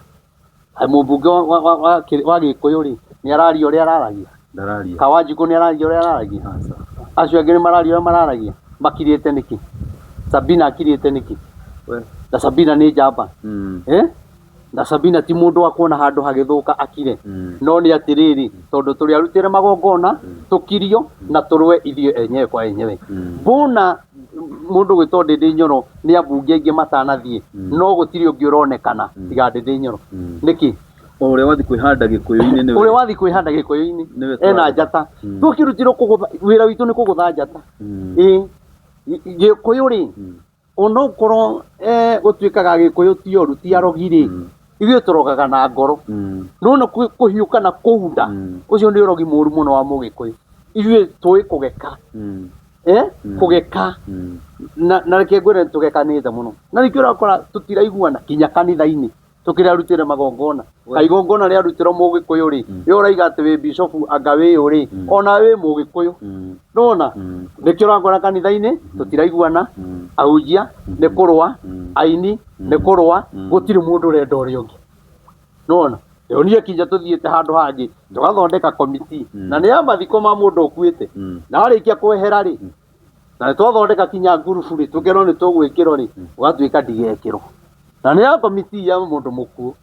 Ai, mũmbunge wa Gĩkũyũ rĩ, nĩ araria ũrĩa araragia? Ndararia. Kawanjikũ nĩ araria ũrĩa araragia? Aca. Acio angĩ nĩ mararia ũrĩa mararagia? Makirĩte nĩkĩ? Sabina akirĩte nĩkĩ? We. Na Sabina nĩ njamba. Na Sabina ti mũndũ wa kuona handũ hagĩthũka akire. No nĩ atĩrĩrĩ, tondũ tũrĩ arutĩre magongona, tũkirio na tũrũe ithuĩ enyewe kwa enyewe. Mbona mũndũ gwĩtwo Ndĩndĩ Nyoro nĩ ambunge aingĩ matanathiĩ, no gũtirĩ ũngĩ ũronekana tiga Ndĩndĩ Nyoro. Nĩkĩ? O ũrĩa wathiĩ kwĩhanda Gĩkũyũ-inĩ nĩwe. Ũrĩa wathiĩ kwĩhanda Gĩkũyũ-inĩ Nĩwe ena twaratha. njata. Tũkĩrutirwo kũgũtha, wĩra witũ nĩ kũgũtha njata. Ĩĩ. Gĩkũyũ rĩ, onokorwo gũtuĩkaga Gĩkũyũ ti oru, ti arogi rĩ, ithuĩ tũrogaga na ngoro. Nĩwona kũhiũka na kũunda, ũcio nĩ ũrogi mũru mũno wa Mũgĩkũyũ. Ithuĩ tũĩ kũgeka. Kũgeka. Na reke ngwĩre nĩtũgekanĩte mũno. Na nĩkĩo ũrakora tũtiraiguana kinya kanitha-inĩ tũkĩrarutĩra magongona. Kaigongona rĩarutĩrwo Mũgĩkũyũ rĩ, we ũraiga atĩ wĩ bishofu anga wĩ ũ rĩ, ona wĩ Mũgĩkũyũ. Nĩwona? Nĩkĩo ũrakora kanitha-inĩ tũtiraiguana, ahunjia nĩ kũrũa, aini nĩ kũrũa, gũtirĩ mũndũ ũrenda ũrĩa ũngĩ. Nĩwona? Rĩu niĩ kinya tũthiĩte handũ hangĩ tũgathondeka komiti, na nĩ ya mathiko ma mũndũ ũkuĩte. Na warĩkia kwehera rĩ, na nĩ twathondeka kinya ngurubu rĩ, tũkerwo nĩ tũgwĩkĩrwo rĩ, ũgatuĩka ndigekĩrwo. Na nĩ ya komiti ya mũndũ mũkuũ.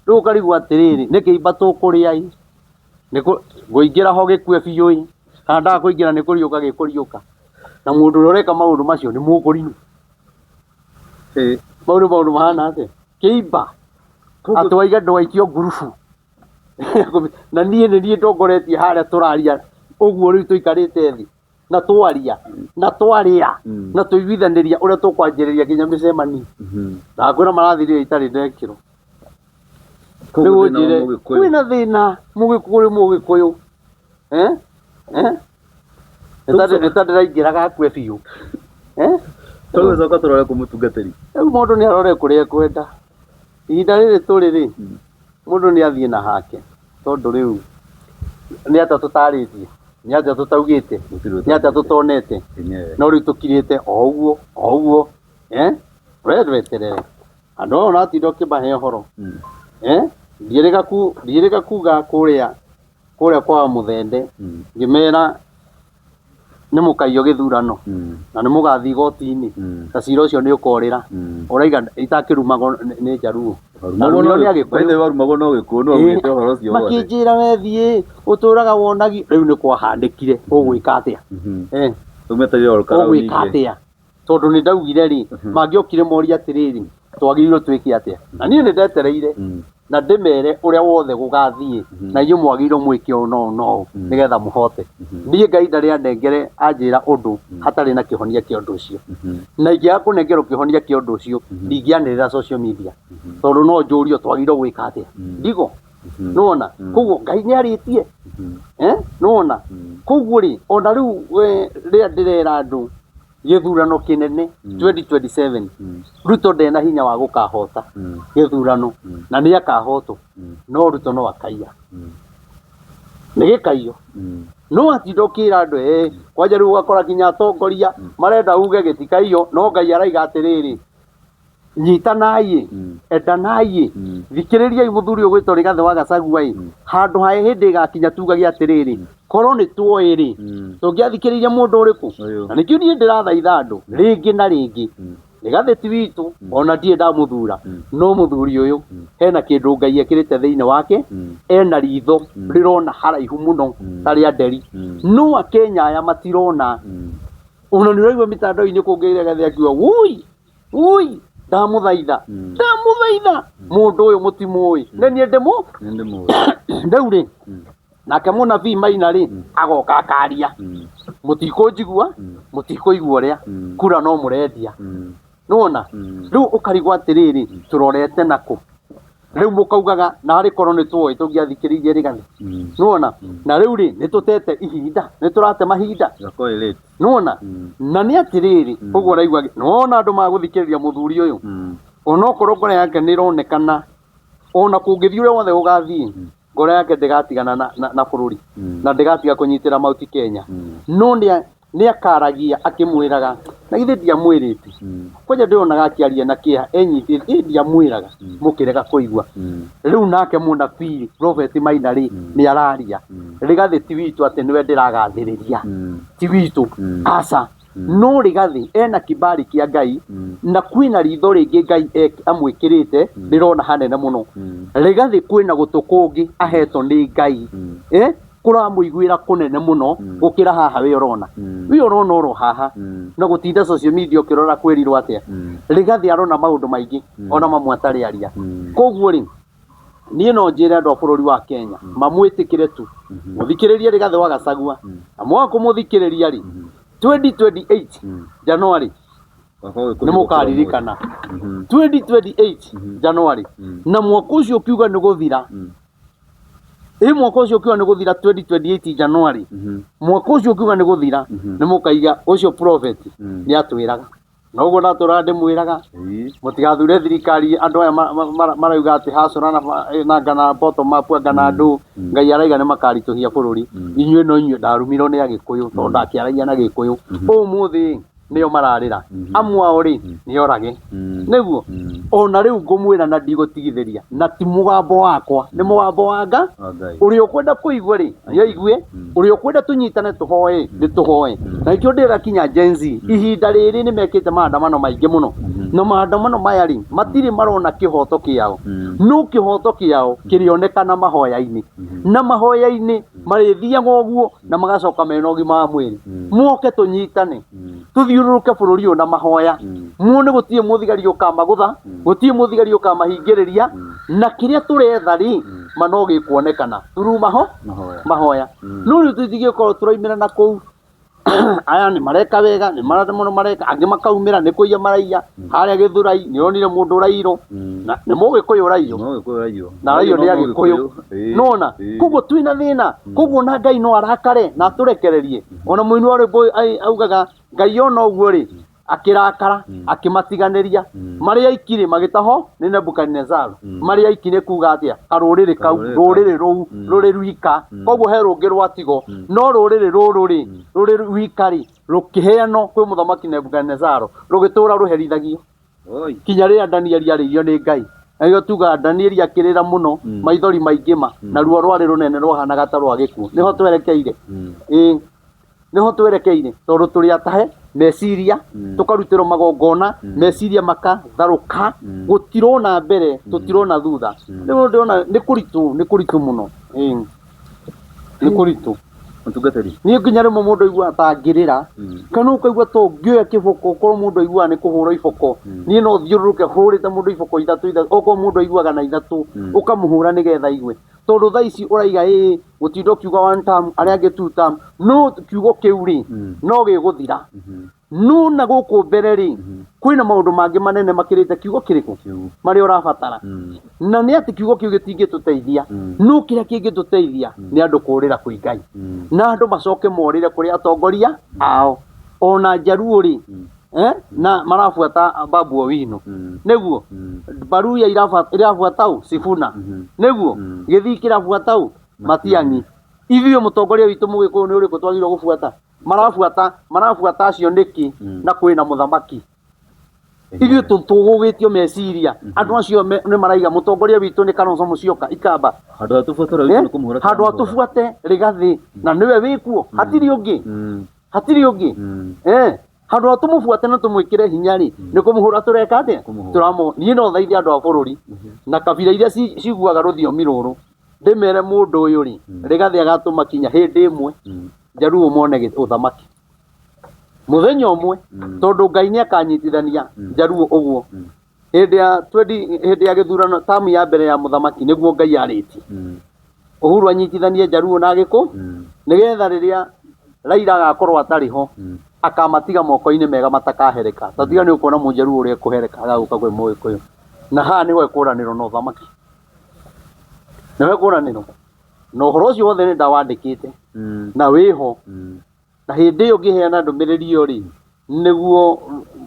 Rĩu ũkarigwo atĩrĩrĩ, nĩ kĩimba tũkũrĩa ĩ? Nĩ ngũingĩra ho gĩkue biũ ĩ? Kana ndaga kũingĩra nĩ kũriũka gĩkũriũka? Na mũndũ ũrĩa ũreka maũndũ macio nĩ mũkũrinũ. Mau nĩ maũndũ mahana atĩa? Kĩimba. Atĩ waiga ndwaikio ngurubu. Na niĩ nĩ niĩ ndongoretie harĩa tũraria ũguo rĩu tũikarĩte thĩ. Na twaria, na twarĩa, na tũiguithanĩria ũrĩa tũkwanjĩrĩria nginya mĩcemanio. Na ngwĩra marathirire itarĩ ndekĩrwo. Koguo Rĩu thĩna wa ũnjĩre, Mũgĩkũyũ. kwĩna thĩna Mũgĩkũyũ, Mũgĩkũyũ. Nĩ ta ndĩraingĩra gakue biũ. Tũgũcoka tũrore kũ mũtungatĩri. Rĩu mũndũ nĩ arore kũrĩa ekwenda. Ihinda rĩrĩ tũrĩ rĩ, mũndũ nĩ athiĩ na hake, tondũ rĩu nĩ atĩa tũtarĩtie, nĩ atĩa tũtaugĩte, Gũtirĩ nĩ atĩa tũtonete, Enyewe. no rĩu tũkirĩte o ũguo, o ũguo. We ndweterere. Andũ aya ũratinda ũkĩmahe ũhoro. Ndiĩrĩga kuga kũrĩa kwa Mũthende, ngĩmera nĩ mũkaiyo gĩthurano, na nĩ mũgathiĩ igoti-inĩ, na cira ũcio nĩ ũkorĩra. Ũraiga itakĩrumagwo nĩ Njaruo. Warumagwo Arumio no nĩ gĩkuũ. Agĩkũyũ. By the way, warumagwo no gĩkuũ, no augĩte ũhoro ũcio wothe. Makĩnjĩra we thiĩ, ũtũraga wonagi. Rĩu nĩ kwahanĩkire, ũgwĩka atĩa? Rĩu metereire o rũkara Ũgwĩka rũnini. atĩa? Tondũ nĩ ndaugire rĩ, mangĩokire morie atĩrĩrĩ, twagĩrĩirwo twĩke atĩa? Na niĩ nĩ ndetereire, na ndĩmere ũrĩa wothe gũgathiĩ, na inyuĩ mwagĩrĩirwo mwĩke ũũ na ũũ na ũũ, nĩgetha mũhote. Niĩ Ngai ndarĩ anengere anjĩra ũndũ hatarĩ na kĩhonia kĩa ũndũ ũcio. Na ingĩaga kũnengerwo kĩhonia kĩa ũndũ ũcio, ndingĩanĩrĩra social media. Tondũ no njũrio twagĩrĩirwo gwĩka atĩa. Ndigo? Nĩwona? Koguo Ngai nĩ arĩtie. Nĩwona? Koguo rĩ, ona rĩu we rĩrĩa ndĩrera andũ gĩthurano kĩnene 2027, Ruto ndena hinya wa gũkahota gĩthurano, na nĩ akahotwo, no Ruto no akaiya. Nĩ gĩkaiyo. No atinda ũkĩra andũ, kwanja rĩu ũgakora nginya atongoria marenda uge gĩtikaiyo, no Ngai araiga atĩrĩrĩ, nyitanai, endanai, thikĩrĩriai mũthuri ũyũ ũgwĩtwo Rigathĩ wa Gachagua ĩ, handũ ha hĩndĩ ĩgakinya tugage atĩrĩrĩ, korwo nĩ tuoĩ rĩ, tũngĩathikĩrĩirie mũndũ ũrĩkũ? Ũyũ. Na nĩkĩo niĩ ndĩrathaitha andũ rĩngĩ na rĩngĩ, Rigathĩ ti witũ, ona ndirĩ ndamũthura, no mũthuri ũyũ hena kĩndũ Ngai ekĩrĩte thĩinĩ wake, ena ritho rĩrona haraihu mũno ta rĩa nderi. No Akenya aya matirona. Ona nĩ ũraigua mitandao-inĩ kũngĩ Rigathĩ akiuga wui wui ndamũthaitha ndamũthaitha mũndũ ũyũ mũtimũĩ nĩ niĩ ndĩmũ Nĩ ndĩmũĩ. rĩu rĩ nake mũnabii Maina rĩ agoka akaria mũtikũnjigua mũtikũigua ũrĩa kura no mũrendia nĩwona rĩu ũkarigwo atĩrĩrĩ tũrorete nakũ rĩu mũkaugaga narĩ korwo nĩ twoĩ tũngĩathikĩrĩirie Rigathĩ nĩwona na rĩu rĩ nĩ tũtete ihinda nĩ tũrate mahinda Gakorwo ĩ late. nĩwona na nĩ atĩrĩrĩ ũguo ũraigua nĩwona andũ magũthikĩrĩria mũthuri ũyũ onokorwo ngoro yake nĩ ĩronekana ona kũngĩthiĩ ũrĩa wothe gũgathiĩ ngoro yake ndĩgatigana na bũrũri na ndĩgatiga kũnyitĩra Mount Kenya no nĩ akaragia akĩmwĩraga na githĩ ndiamwĩrĩte kwanja ndĩronaga akĩaria na kĩeha enyitĩte ĩ ndiamwĩraga mũkĩrega kũigua rĩu nake mũnabii Prophet Maina rĩ nĩ araria Rigathĩ ti witũ atĩ nĩwe ndĩragathĩrĩria ti witũ aca no Rigathĩ ena kibali kĩa Ngai na kwĩna ritho rĩngĩ Ngai amwĩkĩrĩte rĩrona hanene mũno Rigathĩ kwĩna gũtũ kũngĩ ahetwo nĩ Ngai kũramũiguĩra kũnene mũno gũkĩra haha we ũrona we ũrona oro haha na gũtinda social media ũkĩrora kwĩrirwo atĩa Rigathĩ arona maũndũ maingĩ ona mamwe atarĩ aria koguo rĩ niĩ no njĩre andũ a bũrũri wa Kenya mamwĩtĩkĩre tu mũthikĩrĩrie Rigathĩ wa Gachagua na mwaga kũmũthikĩrĩria rĩ 2028 January nĩ mũkaririkana 2028 January na mwaka ũcio ũkiuga nĩ gũthira ĩ mwaka ũcio ũkiuga nĩ gũthira 2028 January mwaka ũcio ũkiuga nĩ gũthira nĩ mũkaiga ũcio prophet nĩ atwĩraga na ũguo ndatũraga ndĩmwĩraga mũtigathure thirikari andũ aya marauga atĩ hacũra na ngana bottom up ngana andũ Ngai araiga nĩ makaritũhia bũrũri inyuĩ no inyuĩ ndarumirwo nĩ agĩkũyũ tondũ ndakĩaragia na gĩkũyũ ũmũthĩ nĩo mararĩra amwe ao rĩ nĩ orage nĩguo ona rĩu ngũmwĩra na ndigũtigithĩria na ti mũgambo wakwa nĩ mũgambo wa nga ũrĩa ũkwenda kũigua rĩ nĩ aigue ũrĩa ũkwenda tũnyitane tũhoe nĩ tũhoe na nĩkĩo ndĩra kinya Gen Z ihinda rĩrĩ nĩ mekĩte maandamano maingĩ mũno na maandamano maya rĩ matirĩ marona kĩhoto kĩao no kĩhoto kĩao kĩrĩonekana mahoya-inĩ na mahoya-inĩ marĩthiaga ũguo na magacoka mena ũgima wa mwĩrĩ moke tũnyitane tũthiũrũrũke bũrũri ũyũ na mahoya muone gũtirĩ mũthigari ũkamagũtha gũtirĩ mũthigari ũkamahingĩrĩria na kĩrĩa tũretha rĩ ma no gĩkuonekana through mahoya no rĩu tũtingĩkorwo tũraumĩra na kũu aya nĩ mareka wega nĩ marĩa mũno mareka angĩ makaumĩra nĩ kũiya maraiya harĩa Gĩthũrai nĩ onire mũndũ ũraiyirwo na nĩ mũgĩkũyũ ũraiywo na araiywo nĩ agĩkũyũ nona koguo twĩna thĩna koguo na Ngai no arakare na atũrekererie ona mũini wa rwĩmbo augaga Ngai ona ũguo rĩ akĩrakara akĩmatiganĩria marĩ aiki rĩ magĩtahwo nĩ Nebukadnezar marĩ aiki nĩ kuga atĩa karũrĩrĩ kau rũrĩrĩ rũu rũrĩ rwika koguo he rũngĩ rwatigo no rũrĩrĩ rũrũ rĩ rũrĩ rwika rĩ rũkĩheanwo kwĩ mũthamaki Nebukadnezar rũgĩtũra rũherithagio kinya rĩrĩa Danieli arĩirio nĩ Ngai na nĩkĩo tugaga Danieli akĩrĩra mũno maithori maingĩ ma na ruo rwarĩ rũnene rwahanaga ta rwa gĩkuũ nĩho twerekeire ĩĩ nĩho twerekeire tondũ tũrĩ atahe meciria tũkarutĩrwo magongona meciria makatharũka gũtirona mbere tũtirona thutha rĩu ndĩrona nĩ kũritũ nĩ kũritũ mũno ĩĩ nĩ kũritũ Mũtungatĩri. Niĩ nginya rĩmwe mũndũ aiguaga ta angĩrĩra kana ũkaigua ta ũngĩoya kĩboko okorwo mũndũ aiguaga nĩ kũhũra iboko niĩ no thiũrũrũke hũrĩte mũndũ iboko ithatũ ithatũ okorwo mũndũ aiguaga na ithatũ ũkamũhũra nĩgetha aigue tondũ thaa ici ũraiga ĩĩ gũtinda ũkiuga one term arĩa angĩ two term no kiugo kĩu rĩ no gĩgũthira no na gũkũ mbere rĩ kwĩna maũndũ mangĩ manene makĩrĩte kiugo kĩrĩkũ marĩa ũrabatara na nĩ atĩ kiugo kĩu gĩtingĩtũteithia no kĩrĩa kĩngĩtũteithia nĩ andũ kũrĩra kwĩ Ngai na andũ macoke morĩre kũrĩ atongoria ao ona Njaruo rĩ na marabuata Babu Owino nĩguo Baruya irabuata ũ Sifuna nĩguo Gĩthii kĩrabuata ũ Matiang'i ithuĩ mũtongoria witũ mũgĩkũyũ nĩ ũrĩkũ twagĩrĩirwo gũbuata marabuata marabuata acio nĩkĩ na kwĩna mũthamaki ithuĩ tũgũgĩtio meciria andũ acio nĩ maraiga mũtongoria witũ nĩ Kalonzo Musyoka ikamba Handũ ha tũbuate ũrĩa witũ nĩ kũmũhũra handũ ha tũbuate Rigathĩ na nĩwe wĩkuo hatirĩ ũngĩ hatirĩ ũngĩ handũ ha tũmũbuate na tũmwĩkĩre hinya rĩ nĩ kũmũhũra tũreka atĩa tũramũ niĩ no thaithe andũ a bũrũri na kabira iria ciguaga rũthiomi rũrũ ndĩmere mũndũ ũyũ rĩ Rigathĩ agatũma kinya hĩndĩ ĩmwe Njaruo mone ũthamaki Mũthenya ũmwe tondũ Ngai nĩ akanyitithania Njaruo ũguo. Hĩndĩ ya 20 hĩndĩ ya gĩthurano tamu ya mbere ya mũthamaki nĩguo Ngai arĩtie. Uhuru anyitithanie Njaruo na Gĩkũ nĩgetha rĩrĩa Raila agakorwo atarĩ ho akamatiga moko-inĩ mega matakahereka. Ta tiga nĩ ũkuona Mũnjaruo ũrĩa ekũhereka agagũka kwĩ Mũgĩkũyũ. Na haha nĩho ekũranĩrwo na ũthamaki. Nĩho ekũranĩrwo. Na ũhoro ũcio wothe nĩ ndawandĩkĩte na wĩho. Na hĩndĩ ĩyo ngĩheana ndũmĩrĩri ĩyo rĩ, nĩguo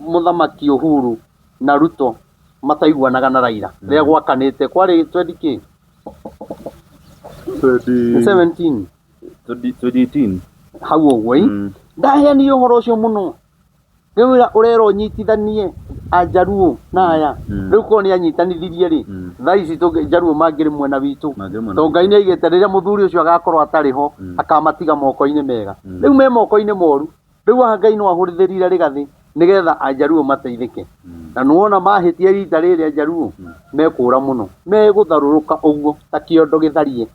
mũthamaki Uhuru na Ruto mataiguanaga na Raila. Rĩrĩa gwakanĩte kwarĩ 20 kĩ? 17 2018. Hau ũguo ĩ. Ndaheanire ũhoro ũcio mũno. Rĩu wĩra ũrerwo ũnyitithanie Ajaruo na aya. Rĩu korwo nĩ anyitanithirie rĩ, thaa ici Njaruo mangĩrĩ mwena witũ. Mangĩrĩ mwena Tondũ Ngai nĩ aigĩte rĩrĩa mũthuri ũcio agakorwo atarĩ ho, akamatiga moko-inĩ mega. Rĩu me moko-inĩ moru. Rĩu haha Ngai no ahũthĩrire Rigathĩ nĩgetha Ajaruo mateithĩke. Na nĩwona mahĩtia rita rĩrĩ Ajaruo, mekũra mũno. Megũtharũrũka ũguo ta kĩondo gĩtharie.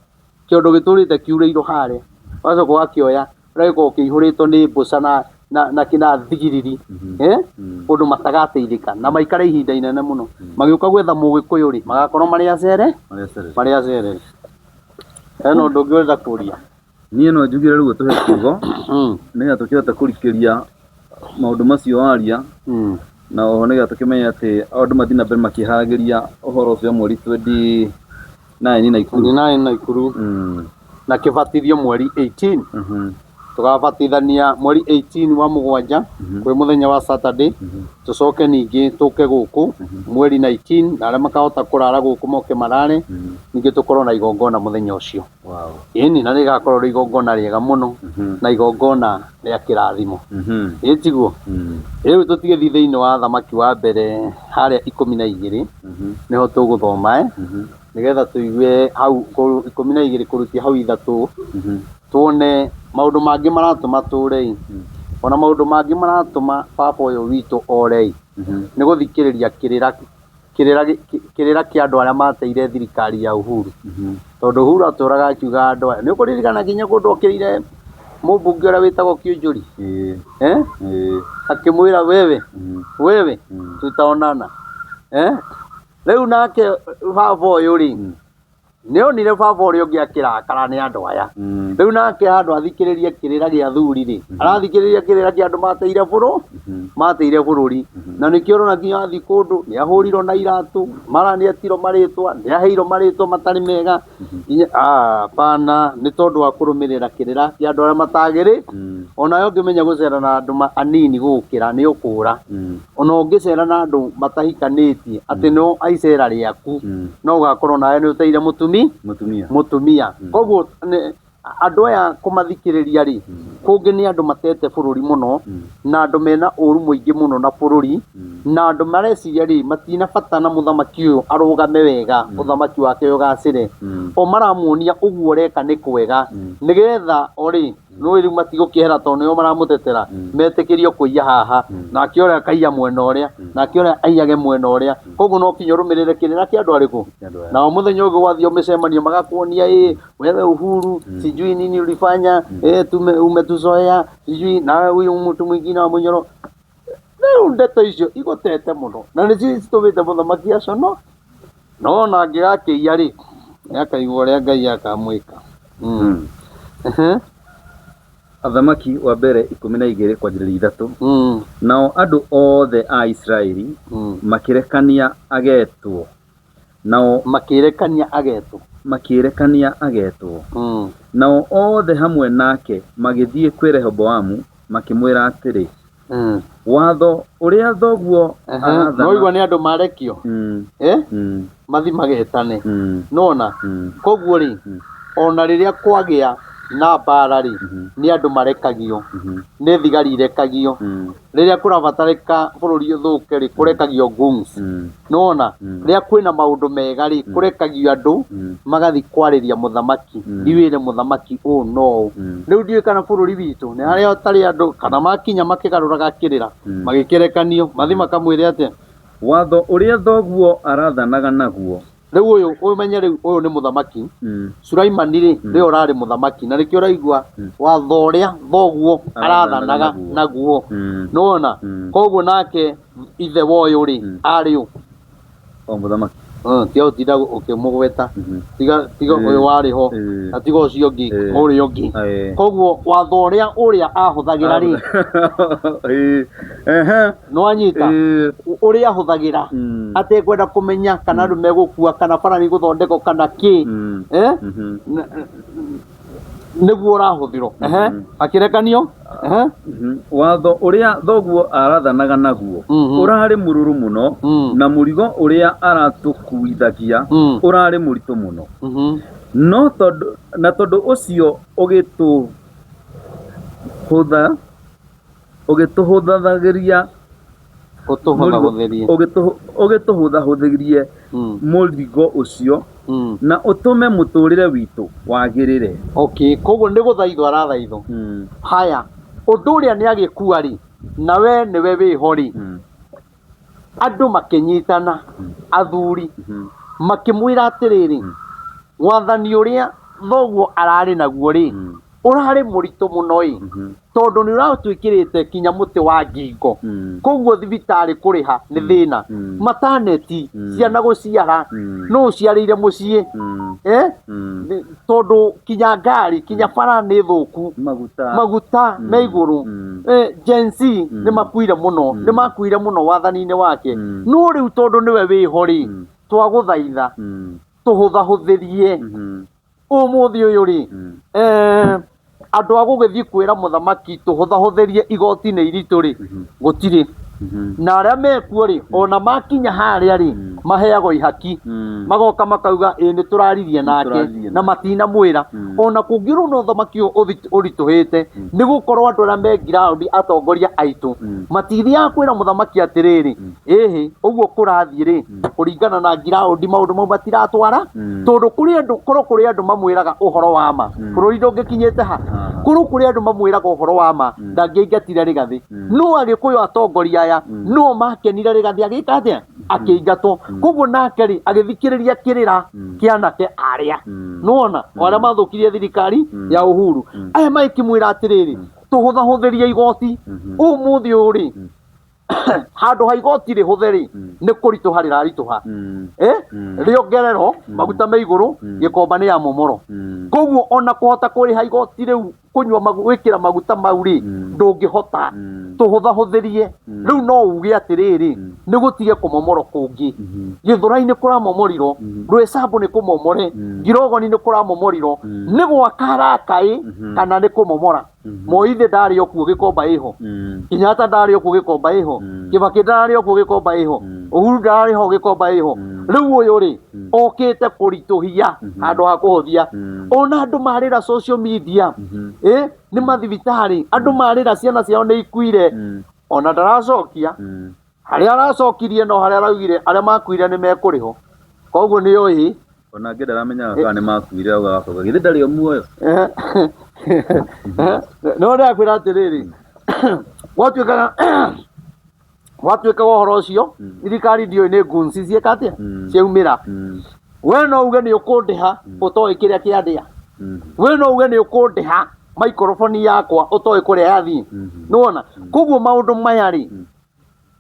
Kĩondo gĩtũrĩte kiurĩirwo harĩa. Ũgacoka ũgakĩoya ũrĩa gĩkoragwo kĩihũrĩtwo nĩ mbũca na na na kĩna thigiriri eh ũndũ matagateithĩka na maikare ihinda inene mũno magĩũka gwetha mũgĩkũyũ rĩ magakorwo marĩ acere Marĩ acerere. marĩ acerere. Hena ũndũ ũngĩ ũrenda kũria? Niĩ no njugire rĩu ũtũhe kiugo nĩgetha tũkĩhote kũrikĩria maũndũ macio waria na oho nĩgetha tũkĩmenye atĩ andũ mathiĩ na mbere makĩharagĩria ũhoro ũcio wa mweri 29 Naikuru. 29 Naikuru na kĩbatithio mweri 18. Tũgabatithania mweri 18 wa mũgwanja kwĩ mũthenya wa Saturday. Tũcoke ningĩ tũke gũkũ mweri 19 na arĩa makahota kũrara gũkũ moke marare. Ningĩ tũkorwo na igongona mũthenya ũcio. Wow. Ĩni na rĩgakorwo rĩ igongona rĩega mũno na igongona rĩa kĩrathimo. Ĩ tiguo? Rĩu tũtigĩthiĩ thĩinĩ wa thamaki wa mbere harĩa 12 nĩho tũgũthoma nĩgetha tũigue hau 12 kũrutia hau 3 tuone maũndũ mangĩ maratũma tũre ona maũndũ mangĩ maratũma baba ũyũ witũ ore nĩ gũthikĩrĩria kĩrĩra kĩrĩra kĩrĩra kĩa andũ arĩa mateire thirikari ya Uhuru. Tondũ Uhuru atũraga akiuga andũ aya nĩ ũkũririkana nginya kũndũ okĩrĩire mũmbunge ũrĩa wĩtagwo Kiunjuri eh? Akĩmwĩra wewe wewe tutaonana eh? Rĩu nake baba ũyũ rĩ nĩ onire baba ũrĩa ũngĩ akĩrakara nĩ andũ aya. Rĩu nake handũ athikĩrĩrie kĩrĩra gĩa athuri rĩ, arathikĩrĩria kĩrĩra kĩa andũ mateire bũrũ mateire bũrũri. Na nĩkĩo ũrona nginya athiĩ kũndũ nĩ ahũrirwo na iratũ, mara nĩ etirwo marĩtwa, nĩ aheirwo marĩtwa matarĩ mega. Nginya hapana, nĩ tondũ wa kũrũmĩrĩra kĩrĩra kĩa andũ arĩa matagĩrĩ. Onawe ũngĩmenya gũcera na andũ anini gũgũkĩra nĩ ũkũra. Ona ũngĩcera na andũ matahikanĩtie atĩ no aicera rĩaku no ũgakorwo nawe nĩ ũteire mũtumi Mũtumia. Mũtumia. Koguo andũ aya kũmathikĩrĩria rĩ, kũngĩ nĩ andũ matete bũrũri mũno na andũ mena ũru mũingĩ mũno na bũrũri na andũ mareciria rĩ matina bata na mũthamaki ũyũ arũgame wega ũthamaki wake ũgacĩre. O maramuonia ũguo ũreka nĩ kwega nĩgetha o rĩ nũĩ rĩu matigũkĩehera tondũ nĩo maramũtetera metĩkĩrio kũiya haha nake ũrĩa akaiya mwena ũrĩa nake ũrĩa aiyage mwena ũrĩa. Koguo no kinya ũrũmĩrĩre kĩrĩra kĩa andũ arĩkũ. Kĩa andũ aya. Nao mũthenya ũngĩ gwathiĩ mĩcemanio magakuonia ĩ wewe Uhuru sijui nini ulifanya umetuzoea sijui nawe huyu mtu mwingine wa Munyoro. Rĩu ndeto icio igũtete mũno na nĩcio citũmĩte mũthamaki acono no ona angĩgakĩiya rĩ nĩakaigua ũrĩa Ngai akamwĩka. Athamaki wa mbere 12 kwanjĩrĩria 3. Nao andũ othe a Isiraeli makĩrekania agetwo. Nao makĩrekania agetwo. Makĩrekania agetwo. Nao othe hamwe nake magĩthiĩ kwĩ Rehoboamu makĩmwĩra atĩrĩ, watho ũrĩa thoguo arathana. No igua nĩ andũ marekio mathi magetane. Nona koguo rĩ ona rĩrĩa kwagĩa na mbara rĩ nĩ andũ marekagio nĩ thigari irekagio. Rĩrĩa kũrabatarĩka bũrũri ũthũke rĩ kũrekagio goons. Nona rĩrĩa kwĩna maũndũ mega rĩ kũrekagio andũ magathi kwarĩria mũthamaki ndiwĩre mũthamaki ũũ no ũũ. Rĩu ndiũĩ kana bũrũri witũ nĩ harĩa ũtarĩ andũ kana makinya makĩgarũraga kĩrĩra magĩkĩrekanio mathi makamwĩre atĩa. Watho ũrĩa thoguo arathanaga naguo Rĩu ũyũ ũmenye rĩu ũyũ nĩ mũthamaki. Sulaimani rĩ, nĩwe ũrarĩ mũthamaki na nĩkĩo ũraigua watho ũrĩa thoguo Arathanaga arathanaga naguo. Nĩwona? Koguo Koguo nake ithe wa ũyũ rĩ, arĩ ũ? O mũthamaki. Tiga gũtinda ũkĩmũgweta. Tiga tiga ũyũ warĩ ho na tiga ũcio ũngĩ ũrĩa ũngĩ. Koguo watho ũrĩa ũrĩa ahũthagĩra rĩ, nĩwanyita? Ũrĩa ahũthagĩra atekwenda kũmenya kana andũ megũkua kana bara nĩ igũthondekwo kana kĩ, eh? Nĩguo ũrahũthĩrwo. Ehe, akĩrekanio. Ehe. Watho ũrĩa thoguo arathanaga naguo ũrarĩ mũrũrũ mũno, na mũrigo ũrĩa aratũkuithagia ũrarĩ mũritũ mũno. No tondũ na tondũ ũcio ũgĩtũhũtha ũgĩtũhũthagĩria Ũtũhũthahũthĩrie. Ũgĩtũhũthahũthĩrie mũrigo ũcio na ũtũme mũtũrĩre witũ wagĩrĩre. Okay, koguo nĩ gũthaithwo arathaithwo. Haya, ũndũ ũrĩa nĩ agĩkua rĩ, na we nĩwe wĩho rĩ, andũ makĩnyitana, athuri, makĩmwĩra atĩrĩrĩ, wathani ũrĩa thoguo ararĩ naguo rĩ, ũrarĩ mũritũ mũno ĩ, tondũ nĩ ũratwĩkĩrĩte kinya mũtĩ wa ngingo, koguo thibitarĩ kũrĩha nĩ thĩna, mataneti, ciana gũciara, nũ ũciarĩire mũciĩ, eh? Tondũ kinya ngari, kinya bara nĩ thũku, maguta, maguta me igũrũ, Gen Z nĩ makuire mũno, nĩ makuire mũno wathani-inĩ wake. No rĩu tondũ nĩwe wĩho rĩ, twagũthaitha tũhũthahũthĩrie. Ũmũthĩ ũyũ rĩ, andũ a gũgĩthiĩ kwĩra mũthamaki tũhũthahũthĩrie igoti nĩ iritũ rĩ, gũtirĩ. Na arĩa mekuo rĩ, ona makinya harĩa rĩ, maheagwo ihaki. Magoka makauga ĩ nĩ tũraririe nake Nĩtũraririe na nake. matinamwĩra. Ona kũngĩrwo na ũthamaki ũyũ ũritũhĩte, nĩ gũkorwo andũ arĩa me ground atongoria aitũ matithiaga kwĩra mũthamaki atĩrĩrĩ, ĩhĩ ũguo kũrathiĩ rĩ, kũringana na ground maũndũ mau matiratwara, tondũ kũrĩ andũ, korwo kũrĩ andũ mamwĩraga ũhoro wa ma, bũrũri ndũngĩkinyĩte ha. Korwo kũrĩ andũ mamwĩraga ũhoro wa ma, ndangĩaingatire Rigathĩ. No Agĩkũyũ atongoria aya no makenire Rigathĩ agĩka atĩa? Akĩingatwo. Koguo nake rĩ, agĩthikĩrĩria kĩrĩra kĩa anake arĩa. Nĩwona? O arĩa mathũkirie thirikari ya Uhuru. Aya magĩkĩmwĩra atĩrĩrĩ, tũhũthahũthĩrie igoti. Ũmũthĩ ũyũ rĩ, handũ ha igoti rĩhũthe rĩ, nĩ kũritũha rĩraritũha. Rĩongererwo maguta me igũrũ, gĩkomba nĩ ya momoro. Koguo ona kũhota kũrĩha igoti rĩu, kũnyua gwĩkĩra maguta mau rĩ, ndũngĩhota. Tũhũthahũthĩrie. Rĩu no uge atĩrĩrĩ, nĩ gũtige kũmomorwo kũngĩ. Gĩthũrai nĩ kũramomorirwo, Rwĩcambũ nĩ kũmomore, Ngirogoni nĩ kũramomorirwo. Nĩ gwaka haraka ĩ, kana nĩ kũmomora. Moi thĩ ndarĩ o kuo gĩkomba ĩho. Kenyatta ndarĩ o kuo gĩkomba ĩho. Kibaki ndarĩ o kuo gĩkomba ĩho. Uhuru ndarĩ ho gĩkomba ĩho. Rĩu ũyũ rĩ, okĩte kũritũhia handũ ha kũhũthia. Ona andũ marĩra social media, nĩ mathibitarĩ, andũ marĩra ciana ciao nĩ ikuire, ona ndaracokia. Harĩa aracokirie no harĩa araugire arĩa makuire nĩ mekũrĩhwo. Koguo nĩ oĩ. Ona angĩ ndaramenyaga kana nĩ makuire augaga akauga githĩ ndarĩ o muoyo. No ndĩrakwĩra atĩrĩrĩ, gwatuĩkaga ũhoro ũcio, thirikari ndiũĩ nĩ goons ciĩka atĩa, ciaumĩra. We no uge nĩ ũkũndĩha ũtoĩ kĩrĩa kĩandĩa. We no uge nĩ ũkũndĩha maikoroboni yakwa ũtoĩ kũrĩa yathiĩ. Nĩwona? Koguo maũndũ maya rĩ,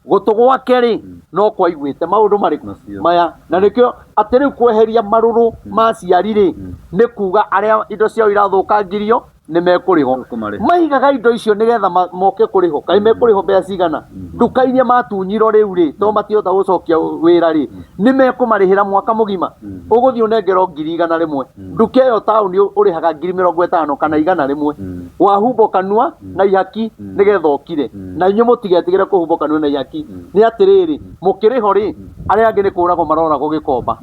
gũtũ gwake rĩ, no kwaiguĩte maũndũ marĩkũ? Macio. Maya. Na nĩkĩo atĩ rĩu kweheria marũrũ ma aciari rĩ, nĩ kuga arĩa indo ciao irathũkangirio nĩ mekũrĩhwo. Tũkũmarĩha. Maigaga indo icio nĩgetha moke kũrĩhwo. Kaĩ mekũrĩhwo mbeca cigana? Nduka iria matunyirwo rĩu rĩ, tondũ matihota gũcokia wĩra rĩ, nĩ mekũmarĩhĩra mwaka mũgima. Ũgũthiĩ ũnengerwo ngiri igana rĩmwe. Nduka ĩyo taũni ũrĩhaga ngiri mĩrongo ĩtano kana igana rĩmwe. Wahumbwo kanua na ihaki nĩgetha ũkire. Na inyuĩ mũtigetigĩre kũhumbwo kanua na ihaki. Nĩ atĩrĩrĩ, mũkĩrĩho rĩ, arĩa angĩ nĩ kũragwo maroragwo gĩkomba.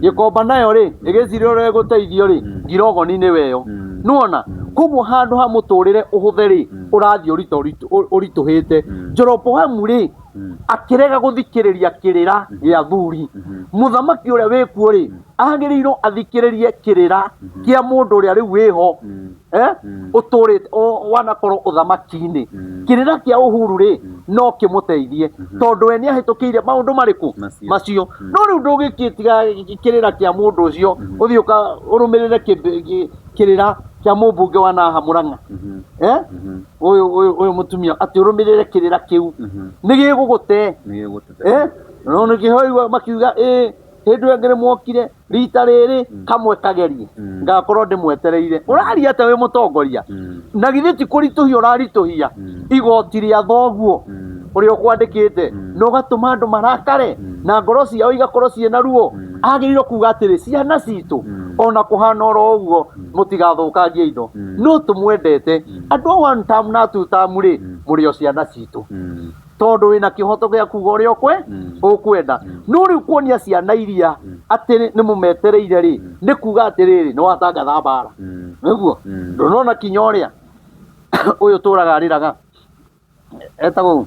Gĩkomba nayo rĩ, ĩgĩciria ũrĩa ĩgũteithio rĩ, ngirogoni nĩwe ĩyo. Nĩwona? Koguo handũ ha mũtũrĩre ũhũthe rĩ, ũrathiĩ ũritũhĩte. Jeroboamu rĩ, akĩrega gũthikĩrĩria kĩrĩra gĩa athuri. Mũthamaki ũrĩa wĩkuo rĩ, agĩrĩirwo athikĩrĩrie kĩrĩra kĩa mũndũ ũrĩa rĩu wĩho, ũtũrĩte, wanakorwo ũthamaki-inĩ. Kĩrĩra kĩa Uhuru rĩ, No kĩmũteithie tondũ we nĩ ahĩtũkĩire maũndũ marĩkũ? Macio. Macio. No rĩu ndũgĩkĩtiga kĩrĩra kĩa mũndũ ũcio, ũthiĩ ũrũmĩrĩre kĩrĩra kĩa mũmbunge wa Naha Mũrang'a. Eh? Ũyũ mũtumia atĩ ũrũmĩrĩre kĩrĩra kĩu nĩ gĩgũgũte. Nĩ gĩgũtete. Eh? No nĩkĩo makiuga ĩ hĩndĩ ĩyo ĩngĩ nĩmwokire rita rĩrĩ kamwe kagerie ngakorwo ndĩmwetereire. Ũraria atĩa wĩ mũtongoria? Na githĩ ti kũritũhia ũraritũhia igoti rĩa thoguo ũrĩa ũkwandĩkĩte, na ũgatũma andũ marakare na ngoro ciao igakorwo ciĩna ruo? Agĩrĩirwo kuga atĩrĩ, ciana citũ, ona kũhana oro ũguo, mũtigathũkangie indo, no tũmwendete. Andũ a one term na two term rĩ, mũrĩ o ciana citũ, tondũ wĩna kĩhoto gĩa kuga ũrĩa ũkwenda. No rĩu kuonia ciana iria atĩ nĩ mũmetereire rĩ, nĩ kuga atĩrĩrĩ, nĩ watangatha mbara. Nĩguo ndũnona kinya ũrĩa ũyũ tũraga arĩraga, etagwo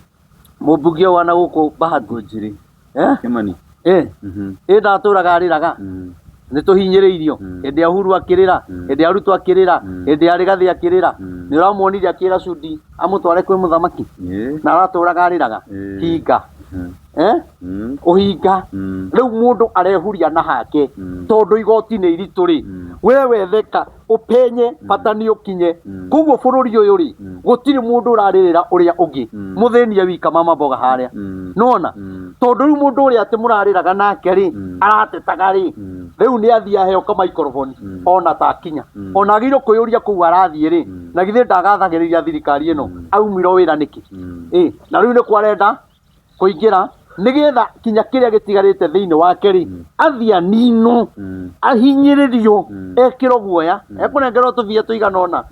mũmbunge wa na gũkũ Bahati. Ngũnjiri. Eh? Kĩmani. Ĩ ĩ ndatũraga arĩraga, nĩ tũhinyĩrĩirio. Hĩndĩ ya Uhuru akĩrĩra, hĩndĩ ya Ruto akĩrĩra, hĩndĩ ya Rigathĩ akĩrĩra. Nĩ ũramuonire akĩra Sudi amũtware kwĩ mũthamaki? Na aratũraga arĩraga. Hinga. Eh? Ũhinga. Rĩu mũndũ arehuria na hake tondũ igoti nĩ iritũ rĩ, we wetheka ũpenye bata nĩ ũkinye. Koguo bũrũri ũyũ rĩ, gũtirĩ mũndũ ũrarĩrĩra ũrĩa ũngĩ, mũthĩnie wika mama mboga harĩa. Nona tondũ rĩu mũndũ ũrĩa atĩ mũrarĩraga nake rĩ, aratetaga rĩ, rĩu nĩ athiĩ aheo ka microphone ona ta akinya, ona agĩrĩirwo kwĩyũria kũu arathiĩ rĩ, na githĩ ndagathagĩrĩria thirikari ĩno aumirwo wĩra nĩkĩ? Ĩ na rĩu nĩ kwarenda kũingĩra nĩgetha kinya kĩrĩa gĩtigarĩte thĩinĩ wake rĩ, athiĩ aninwo, ahinyĩrĩrio, ekĩrwo guoya, ekũnengerwo tũbia tũigana ũna.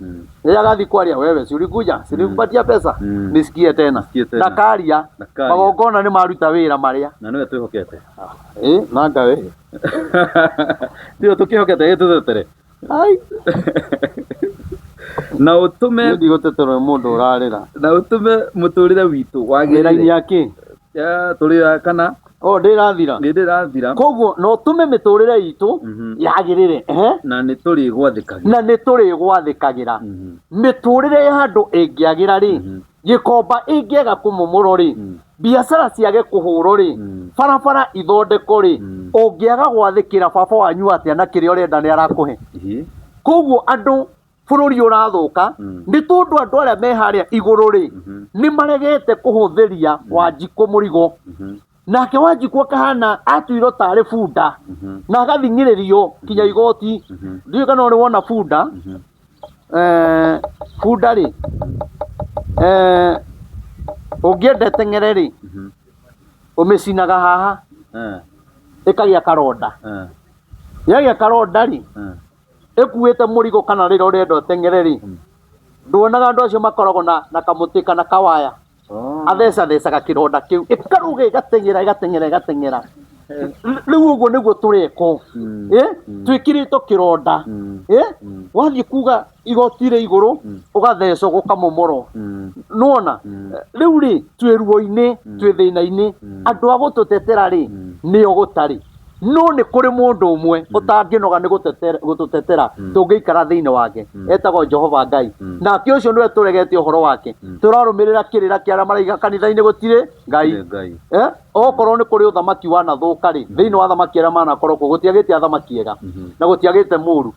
Rĩrĩa agathiĩ kwaria, wewe si ulikuja, si nilikupatia pesa, nisikie tena. Nisikie tena. Ndakaria. Ndakaria. Magongona nĩ maruta wĩra marĩa. Na nĩwe twĩhokete. Ĩ nanga we. Tiwe tũkĩhokete gĩtũtetere. Ai. Na ũtũme Niĩ ndigũteterwo nĩ mũndũ ũrarĩra. Na ũtũme mũtũrĩre witũ Wĩra-inĩ wagĩrĩre. ya kĩ? Ya, tũrĩ ya kana. O ndĩrathira. Nĩ ndĩrathira. Koguo no ũtũme mĩtũrĩre itũ yagĩrĩre. Ehe. Na nĩ tũrĩgwathĩkagĩra. Na nĩ tũrĩgwathĩkagĩra. Mĩtũrĩre ya andũ ĩngĩagĩra rĩ, gĩkomba ĩngĩaga kũmomorwo rĩ, biacara ciage kũhũrwo rĩ, barabara ithondekwo rĩ, ũngĩaga gwathĩkĩra baba wanyu atĩa na kĩrĩa ũrenda nĩ arakũhe? Koguo andũ bũrũri ũrathũka nĩ tondũ andũ arĩa me harĩa igũrũ rĩ, nĩ maregete kũhũthĩria Wanjikũ mũrigo. Nake Wanjikũ akahana atuirwo tarĩ bunda na agathing'ĩrĩrio kinya igoti. Ndiũĩ kana ũrĩ wona bunda. Bunda rĩ, ũngĩenda ĩteng'ere rĩ, ũmĩcinaga haha ĩkagĩa karonda. Yagĩa karonda rĩ, ĩkuĩte mũrigo kana rĩrĩa ũrenda ũteng'ere rĩ, nduonaga andũ acio makoragwo na kamũtĩ kana kawaya? Athecathecaga kĩronda kĩu, ĩkarũga, ĩgateng'era, ĩgateng'era, ĩgateng'era. Rĩu ũguo nĩguo tũrekwo. Ĩ twĩkĩrĩtwo kĩronda. Ĩ wathiĩ kuga igoti rĩ igũrũ, ũgathecwo gũkamomorwo. Nĩwona rĩu rĩ, twĩ ruo-inĩ, twĩ thĩna-inĩ. Andũ a gũtũtetera rĩ, nĩo gũtarĩ. No nĩ kũrĩ mũndũ ũmwe ũtangĩnoga nĩ gũtũtetera tũngĩikara thĩinĩ wake, etagwo Jehova Ngai. Nake ũcio nĩwe tũregete ũhoro wake, tũrarũmĩrĩra kĩrĩra kĩa arĩa maraiga kanitha-inĩ gũtirĩ Ngai. Ngai. Eh? Okorwo nĩ kũrĩ ũthamaki wanathũka rĩ, thĩinĩ wa athamaki arĩa manakorwo kuo gũtiagĩte athamaki ega na gũtiagĩte mũru.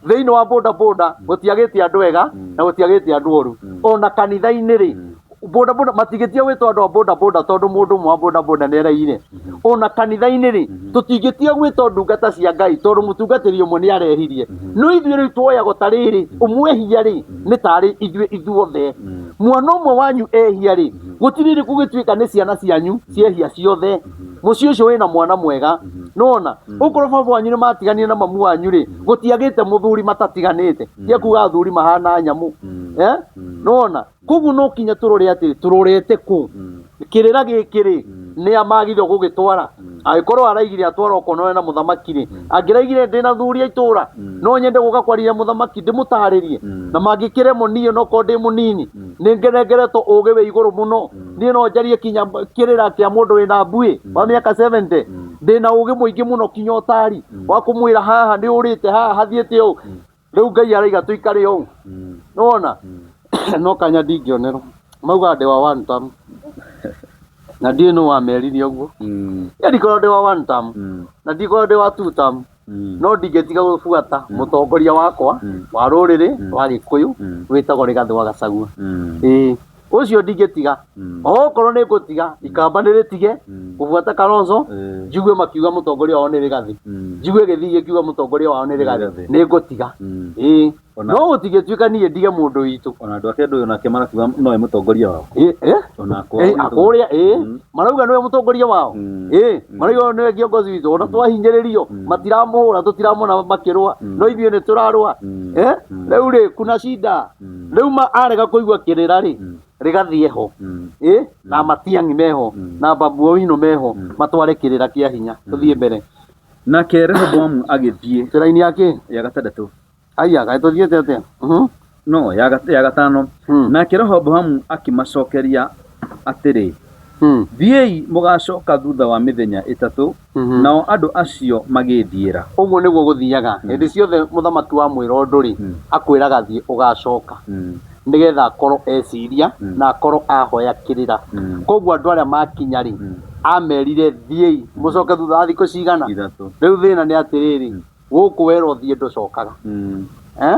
Thĩinĩ wa boda boda gũtiagĩte andũ ega na gũtiagĩte andũ oru. Ona kanitha-inĩ rĩ, boda boda matingĩtia gwĩtwo andũ a boda boda tondũ mũndũ ũmwe wa boda boda nĩ areire. Ona kanitha-inĩ rĩ, tũtingĩtia gwĩtwo ndungata cia Ngai tondũ mũtungatĩri ũmwe nĩ arehirie. No ithuĩ rĩu tuoyagwo ta rĩrĩ, ũmwe ehia rĩ, nĩ tarĩ ithuĩ ithuothe. Mwana ũmwe wanyu ehia rĩ, gũtirĩ rĩ gũgĩtuĩka nĩ ciana cianyu ciehia ciothe. Mũciĩ ũcio wĩna mwana mwega. Nĩwona okorwo baba wanyu nĩ matiganire na mamu wanyu rĩ, gũtiagĩte mũthuri matatiganĩte. Tia kuga athuri mahana nyamũ. Eh? Nĩwona koguo no kinya tũrore atĩrĩ, tũrorete kũ? Kĩrĩra gĩkĩ rĩ, nĩ a magĩrĩirwo gũgĩtwara? Angĩkorwo araigire atwara okorwo na mũthamaki rĩ, angĩraigire ndĩna thuri a itũra, no nyende gũka kwaria mũthamaki ndĩmũtarĩrie. Na mangĩkĩremwo, niĩ onokorwo ndĩ mũnini nĩ ngenengeretwo ũgĩ wĩ igũrũ mũno. Niĩ no njarie kinya kĩrĩra kĩa mũndũ wĩna mbuĩ wa mĩaka 70. Ndĩna ũgĩ mũingĩ mũno kinya ũtari wa kũmwĩra haha nĩ ũrĩte, haha hathiĩte ũũ. Rĩu Ngai araiga tũikare ũũ. Nĩwona no kanya ndingĩonerwo. Mauga ndĩ wa one term. Na ndiũĩ nũ wamerire ũguo. Niĩ ndikoragwo ndĩ wa one term. Na ndikoragwo ndĩ wa two term. No ndingĩtiga gũbuata mũtongoria wakwa wa rũrĩrĩ rwa Gĩkũyũ wĩtagwo Rigathĩ wa Gachagua. Ĩĩ, ũcio ndingĩtiga. Okorwo nĩ ngũtiga, ikamba nĩ rĩtige gũbuata Kalonzo, njigue makiuga mũtongoria wao nĩ Rigathĩ. Njigue gĩthii gĩkiuga mũtongoria wao nĩ Rigathĩ, nĩ ngũtiga. Ĩĩ. Ona- No gũtingĩtuĩka niĩ ndige mũndũ witũ. Ona andũ ake ndũyũ nake marakiuga nowe mũtongoria wao. Ĩ, ĩ? Ona akwa. Ĩ, akũrĩa ĩ marauga nĩwe mũtongoria wao. Ĩ marauga nĩwe kiongozi witũ ona twahinyĩrĩrio matiramũhũra tũtiramona makĩrũa no ithuĩ nĩ tũrarũa. Ĩ rĩu rĩ kuna shida rĩu ma arega kũigua kĩrĩra rĩ rĩgathiĩ ho. Ĩ na Matiang'i meho na Babu Owino meho matware kĩrĩra kĩa hinya tũthiĩ mbere. Nake Rehoboamu agĩthiĩ Tũraini ya kĩ? ya gatandatũ. Aya, kaĩ tũthiĩte atĩa? Mhm. No, ya gatano. Nake Rehoboamu akĩmacokeria atĩrĩ, Thiĩi mũgaacoka thutha wa mĩthenya ĩtatũ. Nao andũ acio magĩĩthiĩra. Ũguo nĩguo gũthiaga. Hĩndĩ ciothe mũthamaki wamwĩra ũndũ rĩ, akwĩraga thiĩ ũgacoka. Nĩgetha akorwo eciria na akorwo ahoya kĩrĩra. Koguo andũ arĩa makinya rĩ, amerire thiĩi mũcoke thutha wa thikũ cigana? Ithatũ. Rĩu thĩna nĩ atĩrĩrĩ, gũkũ werwo thiĩ ndũcokaga. Eh?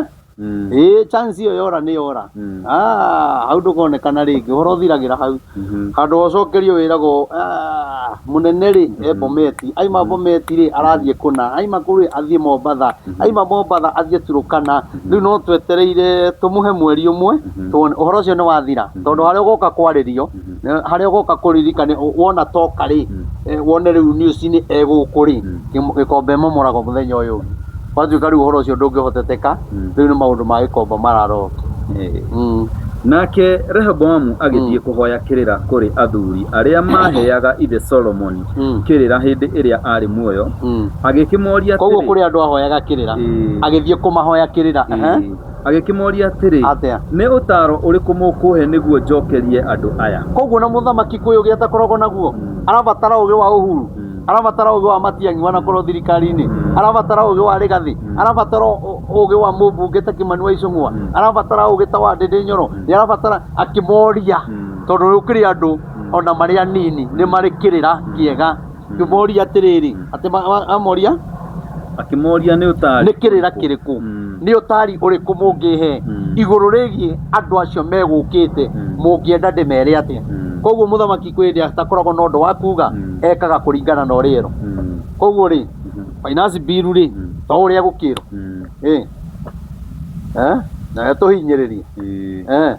Ĩĩ chance ĩyo yora nĩ yora. Ah, hau ndũkonekana rĩngĩ, ũhoro ũthiragĩra hau. Handũ ha ũcokerio wĩragwo "Ah, mũnene rĩ e Bometi, aima Bometi rĩ arathiĩ kũna, aima kũu rĩ athiĩ Mombatha, aima Mombatha athiĩ Turukana. Rĩu no twetereire tũmũhe mweri ũmwe tuone ũhoro ũcio nĩ wathira, tondũ harĩa ũgoka kwarĩrio, harĩa ũgoka kũririkana wona toka rĩ, wone rĩu news-inĩ e gũkũ rĩ, gĩkombe ĩmomoragwo mũthenya ũyũ ũngĩ. Gwatuĩka rĩu ũhoro ũcio ndũngĩhoteteka, rĩu nĩ maũndũ ma gĩkomba mararorwo. Nake Rehoboamu agĩthiĩ kũhoya kĩrĩra kũrĩ athuri arĩa maaheaga ithe Solomoni kĩrĩra hĩndĩ ĩrĩa aarĩ muoyo, agĩkĩmoria Koguo atĩrĩ, kũrĩ andũ ahoyaga kĩrĩra, agĩthiĩ kũmahoya kĩrĩra. Agĩkĩmoria atĩrĩ, Atĩa? Nĩ ũtaaro ũrĩkũ mũkũhe nĩguo njokerie andũ aya? Koguo na mũthamaki kwĩ ũgĩ atakoragwo naguo, arabatara ũgĩ wa Uhuru, arabatara ũgĩ wa Matiang'i wanakorwo thirikari-inĩ, arabatara ũgĩ wa Rigathi, arabatara ũgĩ wa mũmbunge ta Kimani wa Ichung'wa, arabatara ũgĩ ta wa Ndindi Nyoro, nĩ arabatara akĩmoria, tondũ nĩ kũrĩ andũ ona marĩ anini nĩ marĩ kĩrĩra kĩega. Akĩmoria atĩrĩrĩ, atĩ amoria Akĩmoria nĩ ũtaari nĩ kĩrĩra kĩrĩkũ, nĩ ũtaari ũrĩkũ mũngĩhe igũrũ rĩgiĩ andũ acio megũkĩte, mũngĩenda ndĩmere atĩa? Koguo mũthamaki kwĩ hĩndĩ atakoragwo na ũndũ wa kuga, ekaga kũringana na ũrĩa erwo. Koguo rĩ, finance bill rĩ, to ũrĩa gũkĩrwo. Ĩ. Eh? Na tũhinyĩrĩrie. Eh.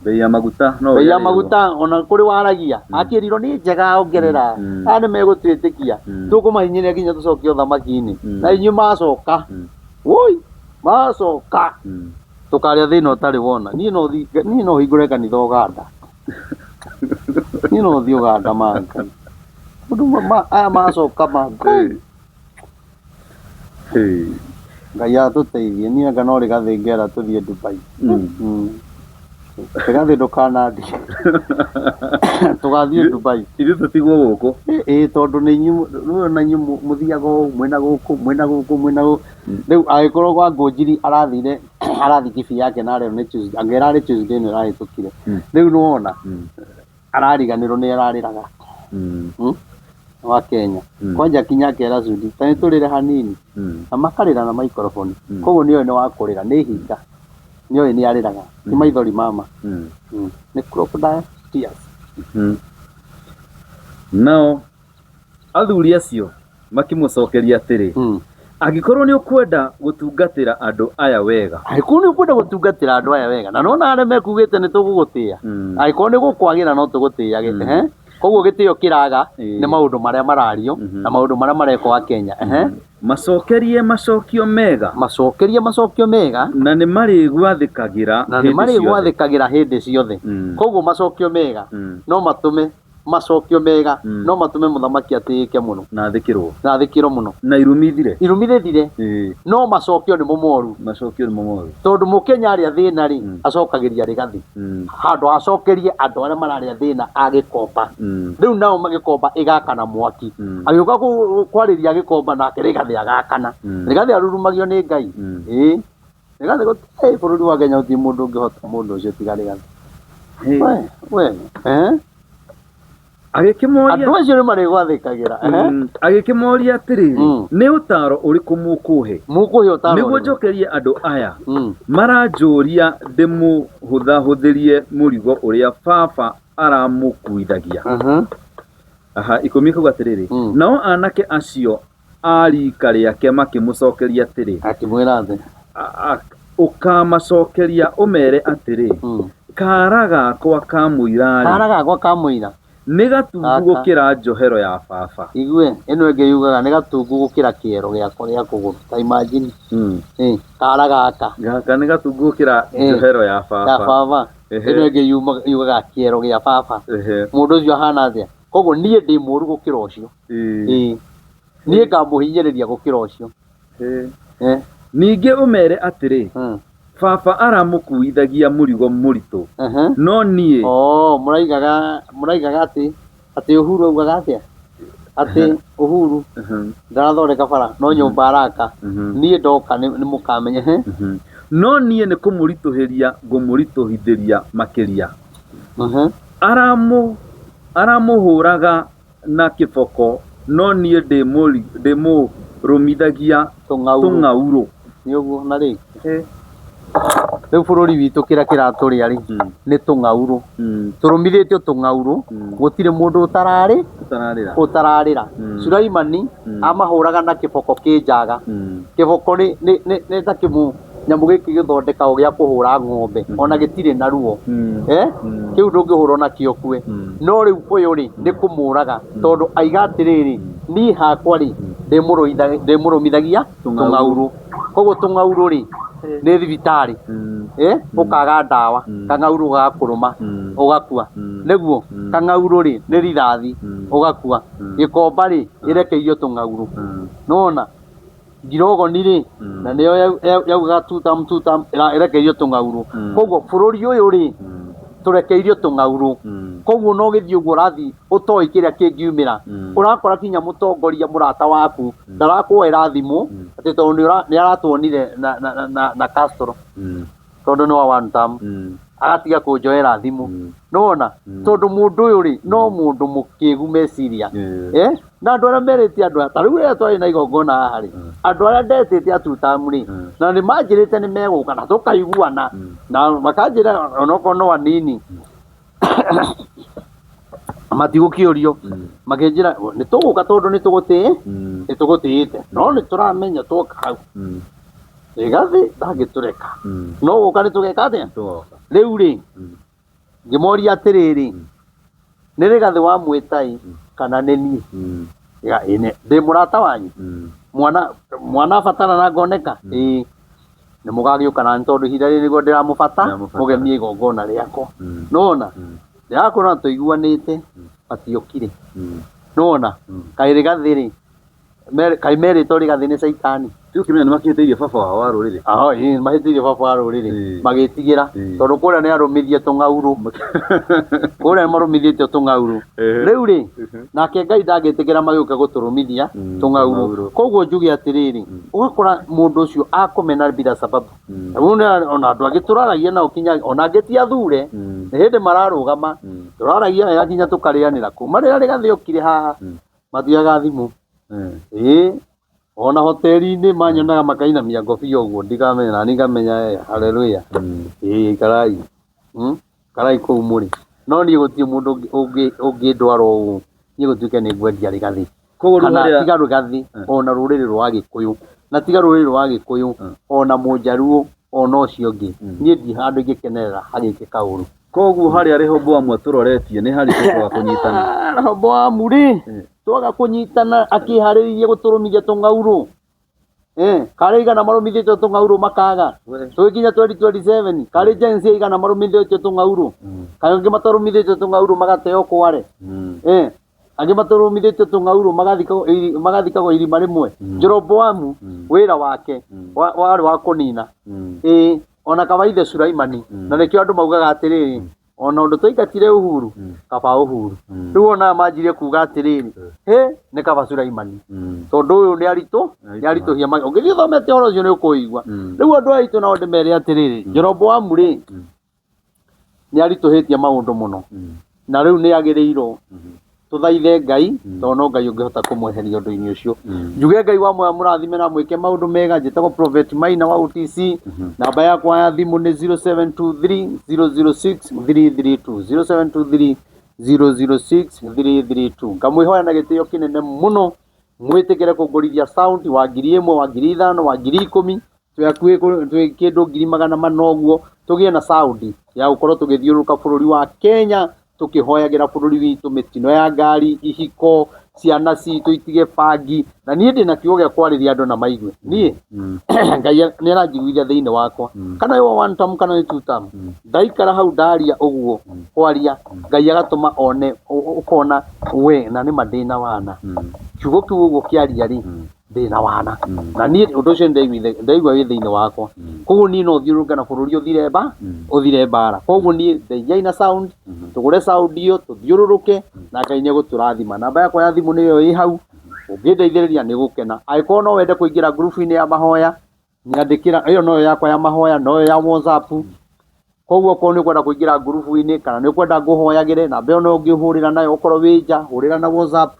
Bei ya maguta no Bei ya maguta ona kũrĩ waragia akĩrirwo nĩ njega ongerera. Aya nĩ megũtwĩtĩkia. Tũkũmahinyĩrĩria nginya tũcokie ũthamaki-inĩ. Na inyuĩ macoka. Woi, macoka. Tũkarĩa thĩna ũtarĩ wona. Niĩ no niĩ no hingũre kanitha Ũganda. Niĩ no thiĩ Ũganda ma Ngai. Ũndũ aya macoka ma Ngai. Ngai atũteithie. Niĩ anga no Rigathĩ ngera tũthiĩ Dubai. Rigathĩ ndũkanandige. Tũgathiĩ Dubai. Ithuĩ tũtigwo gũkũ. Ĩĩ tondũ nĩ inyuĩ rĩu ona inyuĩ mũthiaga ũũ mwĩna gũkũ mwĩna gũkũ mwĩna gũkũ. Rĩu angĩkorwo kwa Ngũnjiri arathire arathiĩ Kibii yake na arerwo nĩ Tuesday, anga ĩrarĩ Tuesday ĩno ĩrahĩtũkire. Rĩu nĩ wona arariganĩrwo nĩ ararĩraga. Wa Kenya. Kwanja kinya akera Sudi ta nĩ tũrĩre hanini. Na makarĩra na microphone. Koguo nĩ oĩ nĩ wa kũrĩra nĩ hinga. Nĩ oĩ nĩ arĩraga. Ti maithori mama. Nĩ crocodile tears. Nao athuri acio makĩmũcokeria atĩrĩ, Angĩkorwo nĩ ũkwenda gũtungatĩra andũ aya wega. Angĩkorwo nĩ ũkwenda gũtungatĩra andũ aya wega, na nona arĩa mekugĩte nĩ tũgũgũtĩĩa, angĩkorwo nĩ gũkwagĩra no tũgũtĩage. Koguo gĩtĩo kĩraga nĩ maũndũ marĩa marario na maũndũ marĩa marekwo wa Kenya. Macokerie macokio mega. Macokerie macokio mega. Na nĩ marĩgwathĩkagĩra Na nĩ marĩgwathĩkagĩra hĩndĩ ciothe. Koguo macokio mega no matũme macokio mega no matũme mũthamaki atĩĩke mũno. Na athĩkĩrwo. Na athĩkĩrwo mũno. Na irumi ithire. Irumi ithire. No macokio nĩmo moru. Macokio nĩmo moru. Tondũ mũkenya arĩa thĩna rĩ, acokagĩria Rigathi. Handũ acokerie andũ arĩa mararĩa thĩna a Gĩkomba. Rĩu nao Gĩkomba ĩgakana mwaki. Agĩũka kwarĩria Gĩkomba nake Rigathi agakana. Rigathi arurumagio nĩ Ngai. Ĩĩ. Rigathi gũtirĩ bũrũri wa Kenya gũtirĩ mũndũ ũngĩhota mũndũ ũcio tiga Rigathi. We, we, eh? Agĩkĩmoria Andũ acio nĩ marĩgwathĩkagĩra. Eh? Agĩkĩmoria atĩrĩrĩ, nĩ ũtaaro ũrĩkũ mũkũhe Mũkũhe ũtaaro nĩguo ũrĩkũ? njokerie andũ aya maranjũria ndĩmũhũthahũthĩrie mũrigo ũrĩa baba aramũkuithagia? Aha, 10 kuga atĩrĩrĩ, nao anake acio a riika rĩake makĩmũcokeria atĩrĩ, Akĩmwĩra atĩ Ũkamacokeria ũmeere atĩrĩ, 'Kaara gakwa ka mũira-rĩ, Kaara gakwa ka mũira nĩ gatungu Gaka. gũkĩra njohero ya baba. Igue ĩno ĩngĩ yugaga nĩ gatungu gũkĩra kĩero gĩakwa gĩa kũgũrũ. Ta imagine. Kaara gaka Gaka nĩ gatungu gũkĩra njohero ya ya baba. baba. Ĩno ĩngĩ yugaga kĩero gĩa baba. Mũndũ ũcio ahana atĩa? Koguo niĩ ndĩ mũũru gũkĩra ũcio. Ĩĩ. Niĩ ngamũhinyĩrĩria gũkĩra ũcio. Ningĩ ũmeere atĩrĩ, 'Baba aramũkuuithagia mũrigo mũritũ, no niĩ Oh, mũraigaga mũraigaga atĩ atĩ Uhuru augaga atĩa? Atĩ Uhuru ndarathondeka bara no nyũmba araka. Niĩ ndoka nĩ nĩ mũkamenya. Ehe. No niĩ nĩ kũmũritũhĩria ngũmũritũhithĩria makĩria. Aramũhũraga na kĩboko, no niĩ ndĩmũrũmithagia Tũng'aurũ. tũng'aurũ. Nĩ ũguo na rĩ rĩu bũrũri witũ kĩrĩa kĩratũrĩa rĩ nĩ tũng'aurũ. Tũrũmithĩtio tũng'aurũ, gũtirĩ mũndũ ũtararĩ Ũtararĩra. Ũtararĩra. Sulaimani amahũraga na kĩboko kĩ njaga. Kĩboko nĩ nĩ nĩ nĩ ta kĩmũ nyamũ gĩkĩ gĩthondekagwo gĩa kũhũra ng'ombe ona gĩtirĩ na ruo. Eh? Kĩu ndũngĩhũrwo nakĩo kue. No rĩu ũyũ rĩ nĩ kũmũraga tondũ aiga atĩrĩrĩ, niĩ hakwa rĩ ndĩmũrũmithagia Tũng'aurũ. Tũng'aurũ. Koguo tũng'aurũ rĩ nĩ thibitarĩ. Eh? Ũkaga ndawa, kang'aurũ gagakũrũma ũgakua. Nĩguo kang'aurũ rĩ nĩ rithathi ũgakua. Gĩkomba rĩ ĩrekeirio tũng'aurũ. Nĩwona? Ngirogoni rĩ na nĩyo yaugaga tutam tutam ĩrekeirio tũng'aurũ. Koguo bũrũri ũyũ rĩ tũrekeirio tũng'aurũ. Koguo no gĩthiĩ ũguo ũrathiĩ ũtoĩ kĩrĩa kĩngiumĩra. Ũrakora kinya mũtongoria mũrata waku ndarakuoera thimũ atĩ tondũ nĩ aratuonire na, na, na, na, na Castro tondũ nĩ wa one term agatiga kũnjoera thimũ. Nĩwona? Tondũ mũndũ ũyũ rĩ no mũndũ mũkĩgu meciria. Eh? Na andũ arĩa merĩte andũ aya, ta rĩu rĩrĩa twarĩ na igongona haha rĩ, andũ arĩa ndetĩte a two term rĩ, na nĩ manjĩrĩte nĩ megũka na tũkaiguana na makanjĩra onokorwo no anini matigũkĩũrio, makĩnjĩra nĩ tũgũka tondũ nĩ tũgũtĩĩ nĩ tũgũtĩĩte, no nĩ tũramenya twoka hau Rigathĩ ndangĩtũreka, no gũka nĩ tũgeka atĩa? Tũgoka. Rĩu rĩ ngĩmoria atĩrĩrĩ, nĩ Rigathĩ wa Mwĩtai kana nĩ niĩ? Ya, ĩ, ndĩ mũrata wanyu, mwana mwana abatara na ngoneka, ĩĩ nĩ mũgagĩũka na nĩ tondũ ihinda rĩrĩ nĩguo ndĩramũbata Ndĩramũbatara. mũgemie igongona rĩakwa. Nĩwona ndĩrakwĩra tũiguanĩte matiokire. Nĩwona kaĩ Rigathĩ rĩ kaĩ merĩtwo Rigathĩ nĩ caitani? Rĩu kĩmenya nĩ makĩhĩtĩirie baba wao wa rũrĩrĩ. Aho, ĩĩ, mahĩtĩirie baba wa rũrĩrĩ. Magĩtigĩra tondũ kũrĩa nĩ arũmithie tũng'aurũ, kũrĩa nĩ marũmithĩtio tũng'aurũ. Rĩu rĩ nake Ngai ndangĩtĩkĩra magĩũke gũtũrũmithia tũng'aurũ. Tũng'aurũ. Koguo njuge atĩrĩrĩ, ũgakora mũndũ ũcio akũmena bila sababu. Rĩu ona andũ angĩ tũraragia nao kinya ona angĩ ti athure, nĩ hĩndĩ mararũgama, tũraragia wega kinya tũkarĩanĩra kuma rĩrĩa Rigathĩ okire haha matioyaga thimũ. Ĩĩ, ona hoteli-inĩ manyonaga makainamia ngobia ũguo ndikamenya na niĩ ngamenya haleluya. Ĩĩ, ikarai. Ikarai kũu mũrĩ. No niĩ gũtirĩ mũndũ ũngĩndwara ũũ niĩ gũtuĩke nĩ ngwendia Rigathĩ. Koguo rĩu Kana harĩa tiga Rigathĩ ona rũrĩrĩ rwa Gĩkũyũ, na tiga rũrĩrĩ rwa Gĩkũyũ ona Mũnjaruo ona ũcio ũngĩ, niĩ ndirĩ handũ ingĩkenerera hagĩkĩka ũru. Koguo harĩa Rehoboamu atũroretie nĩ harĩ tũkwaga kũnyitana. Ah, Rehoboamu rĩ twaga kũnyitana akĩharĩrĩria gũtũrũmithia tũng'aurũ. Karĩ igana marũmithĩtio tũng'aurũ makaga tũgĩkinya 2027, karĩ Gen Z igana marũmithĩtio tũng'aurũ, karĩ angĩ matarũmithĩtio tũng'aurũ magateo kware, angĩ matarũmithĩtio tũng'aurũ magathikagwo irima rĩmwe. Jeroboamu wĩra wake warĩ wa kũnina. Ĩĩ, ona kawaithe Sulaimani, na nĩkĩo andũ maugaga atĩrĩrĩ, ona ũndũ twaingatire Uhuru, kaba Uhuru. Rĩu ona manjirie kuga atĩrĩrĩ, he nĩ kaba Sulaimani, tondũ ũyũ nĩ aritũ nĩ aritũhia ũngĩthiĩ ũthomete ũhoro ũcio nĩ ũkũigua. Rĩu andũ aitũ nao ndĩmere atĩrĩrĩ, Jeroboamu rĩ Nĩ aritũhĩtie maũndũ mũno, na rĩu nĩ agĩrĩirwo tũthaithe Ngai, tondũ no Ngai ũngĩhota kũmweheria ũndũ-inĩ ũcio. Njuge Ngai wa muoyo mũrathime na mwĩke maũndũ mega. Njĩtagwo Prophet Maina wa OTC. Namba yakwa ya thimũ nĩ 0723 006 332, 0723 006 332. Ngamwĩhoya na gĩtĩo kĩnene mũno mwĩtĩkĩre kũngũrithia sound wa 1000, wa 5000, wa 10,000. Twĩ hakuhĩ twĩ kĩndũ 400,000 ũguo, tũgĩe na sound ya gũkorwo tũgĩthiũrũrũka bũrũri wa Kenya tũkĩhoyagĩra bũrũri witũ, mĩtino ya ngari, ihiko, ciana citũ itige bangi. Na niĩ ndĩna kiugo gĩa kwarĩria andũ na maigue niĩ. Ngai nĩ aranjiguithia thĩinĩ wakwa, kana nĩ one term kana nĩ two term, ndaikara hau ndaria ũguo kwaria, Ngai agatũma one ũkona we na nĩma ndĩna wana. Kiugo kĩu ũguo kĩaria rĩ, ndĩna wana. Na niĩ ũndũ ũcio nĩndaigua wĩ thĩinĩ wakwa. Koguo niĩ no thiũrũrũke na bũrũri ũthire mba ũthire mbara. Koguo niĩ ndeithiai na sound, tũgũre sound ĩyo tũthiũrũrũke, na Ngai nĩ egũtũrathima. Namba yakwa ya thimũ nĩyo ĩ hau, ũngĩndeithĩrĩria nĩ gũkena. Angĩkorwo no wende kũingĩra ngurubu-inĩ ya mahoya, nyandĩkĩra, ĩyo noyo yakwa ya mahoya, noyo ya WhatsApp. Koguo okorwo nĩ ũkwenda kũingĩra ngurubu-inĩ kana nĩ ũkwenda ngũhoyagĩre, namba ĩyo no ũngĩhũrĩra nayo okorwo wĩ nja, hũrĩra na WhatsApp.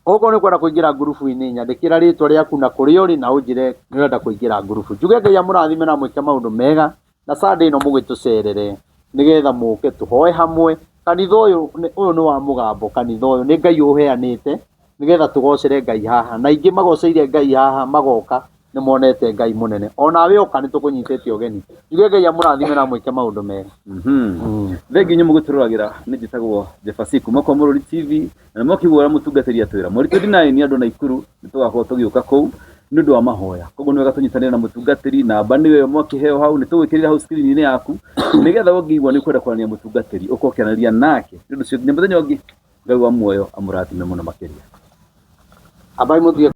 Okorwo nĩ ũkwenda kũingĩra ngurubu-inĩ, nyandĩkĩra rĩtwa rĩaku na kũrĩa ũrĩ na ũnjĩre nĩ ũrenda kũingĩra ngurubu. Njuge Ngai amũrathime na amwĩke maũndũ mega, na Sunday ĩno mũgĩtũcerere nĩgetha mũke tũhoe hamwe. Kanitha ũyũ ũyũ nĩ wa mũgambo, kanitha ũyũ nĩ Ngai ũheanĩte nĩgetha tũgocere Ngai haha, na aingĩ magoceire Ngai haha magoka nĩ monete Ngai mũnene. Onawe oka nĩ tũkũnyitĩte ũgeni. Njuge Ngai amũrathime na amwĩke maũndũ mega. Thengiũ inyuĩ mũgĩtũroragĩra, nĩ njĩtagwo Jefasi kuma kwa Mũrũri TV, na nĩ mwakĩigua ũrĩa mũtungatĩri atwĩra mweri 29 andũ Naikuru nĩ tũgakorwo tũgĩũka kũu nĩ ũndũ wa mahoya. Koguo nĩ wega tũnyitanĩre na mũtungatĩri. Namba nĩyo ĩyo mwakĩheo hau, nĩ tũgwĩkĩrĩra hau screen-inĩ yaku nĩgetha ũngĩigua nĩ ũkwenda kwaranĩria mũtungatĩri ũkorwo ũkĩaranĩria nake. Nĩ ũndũ ũcio nginya mũthenya ũngĩ, Ngai wa muoyo amũrathime mũno makĩria. Ambai mũthiĩ.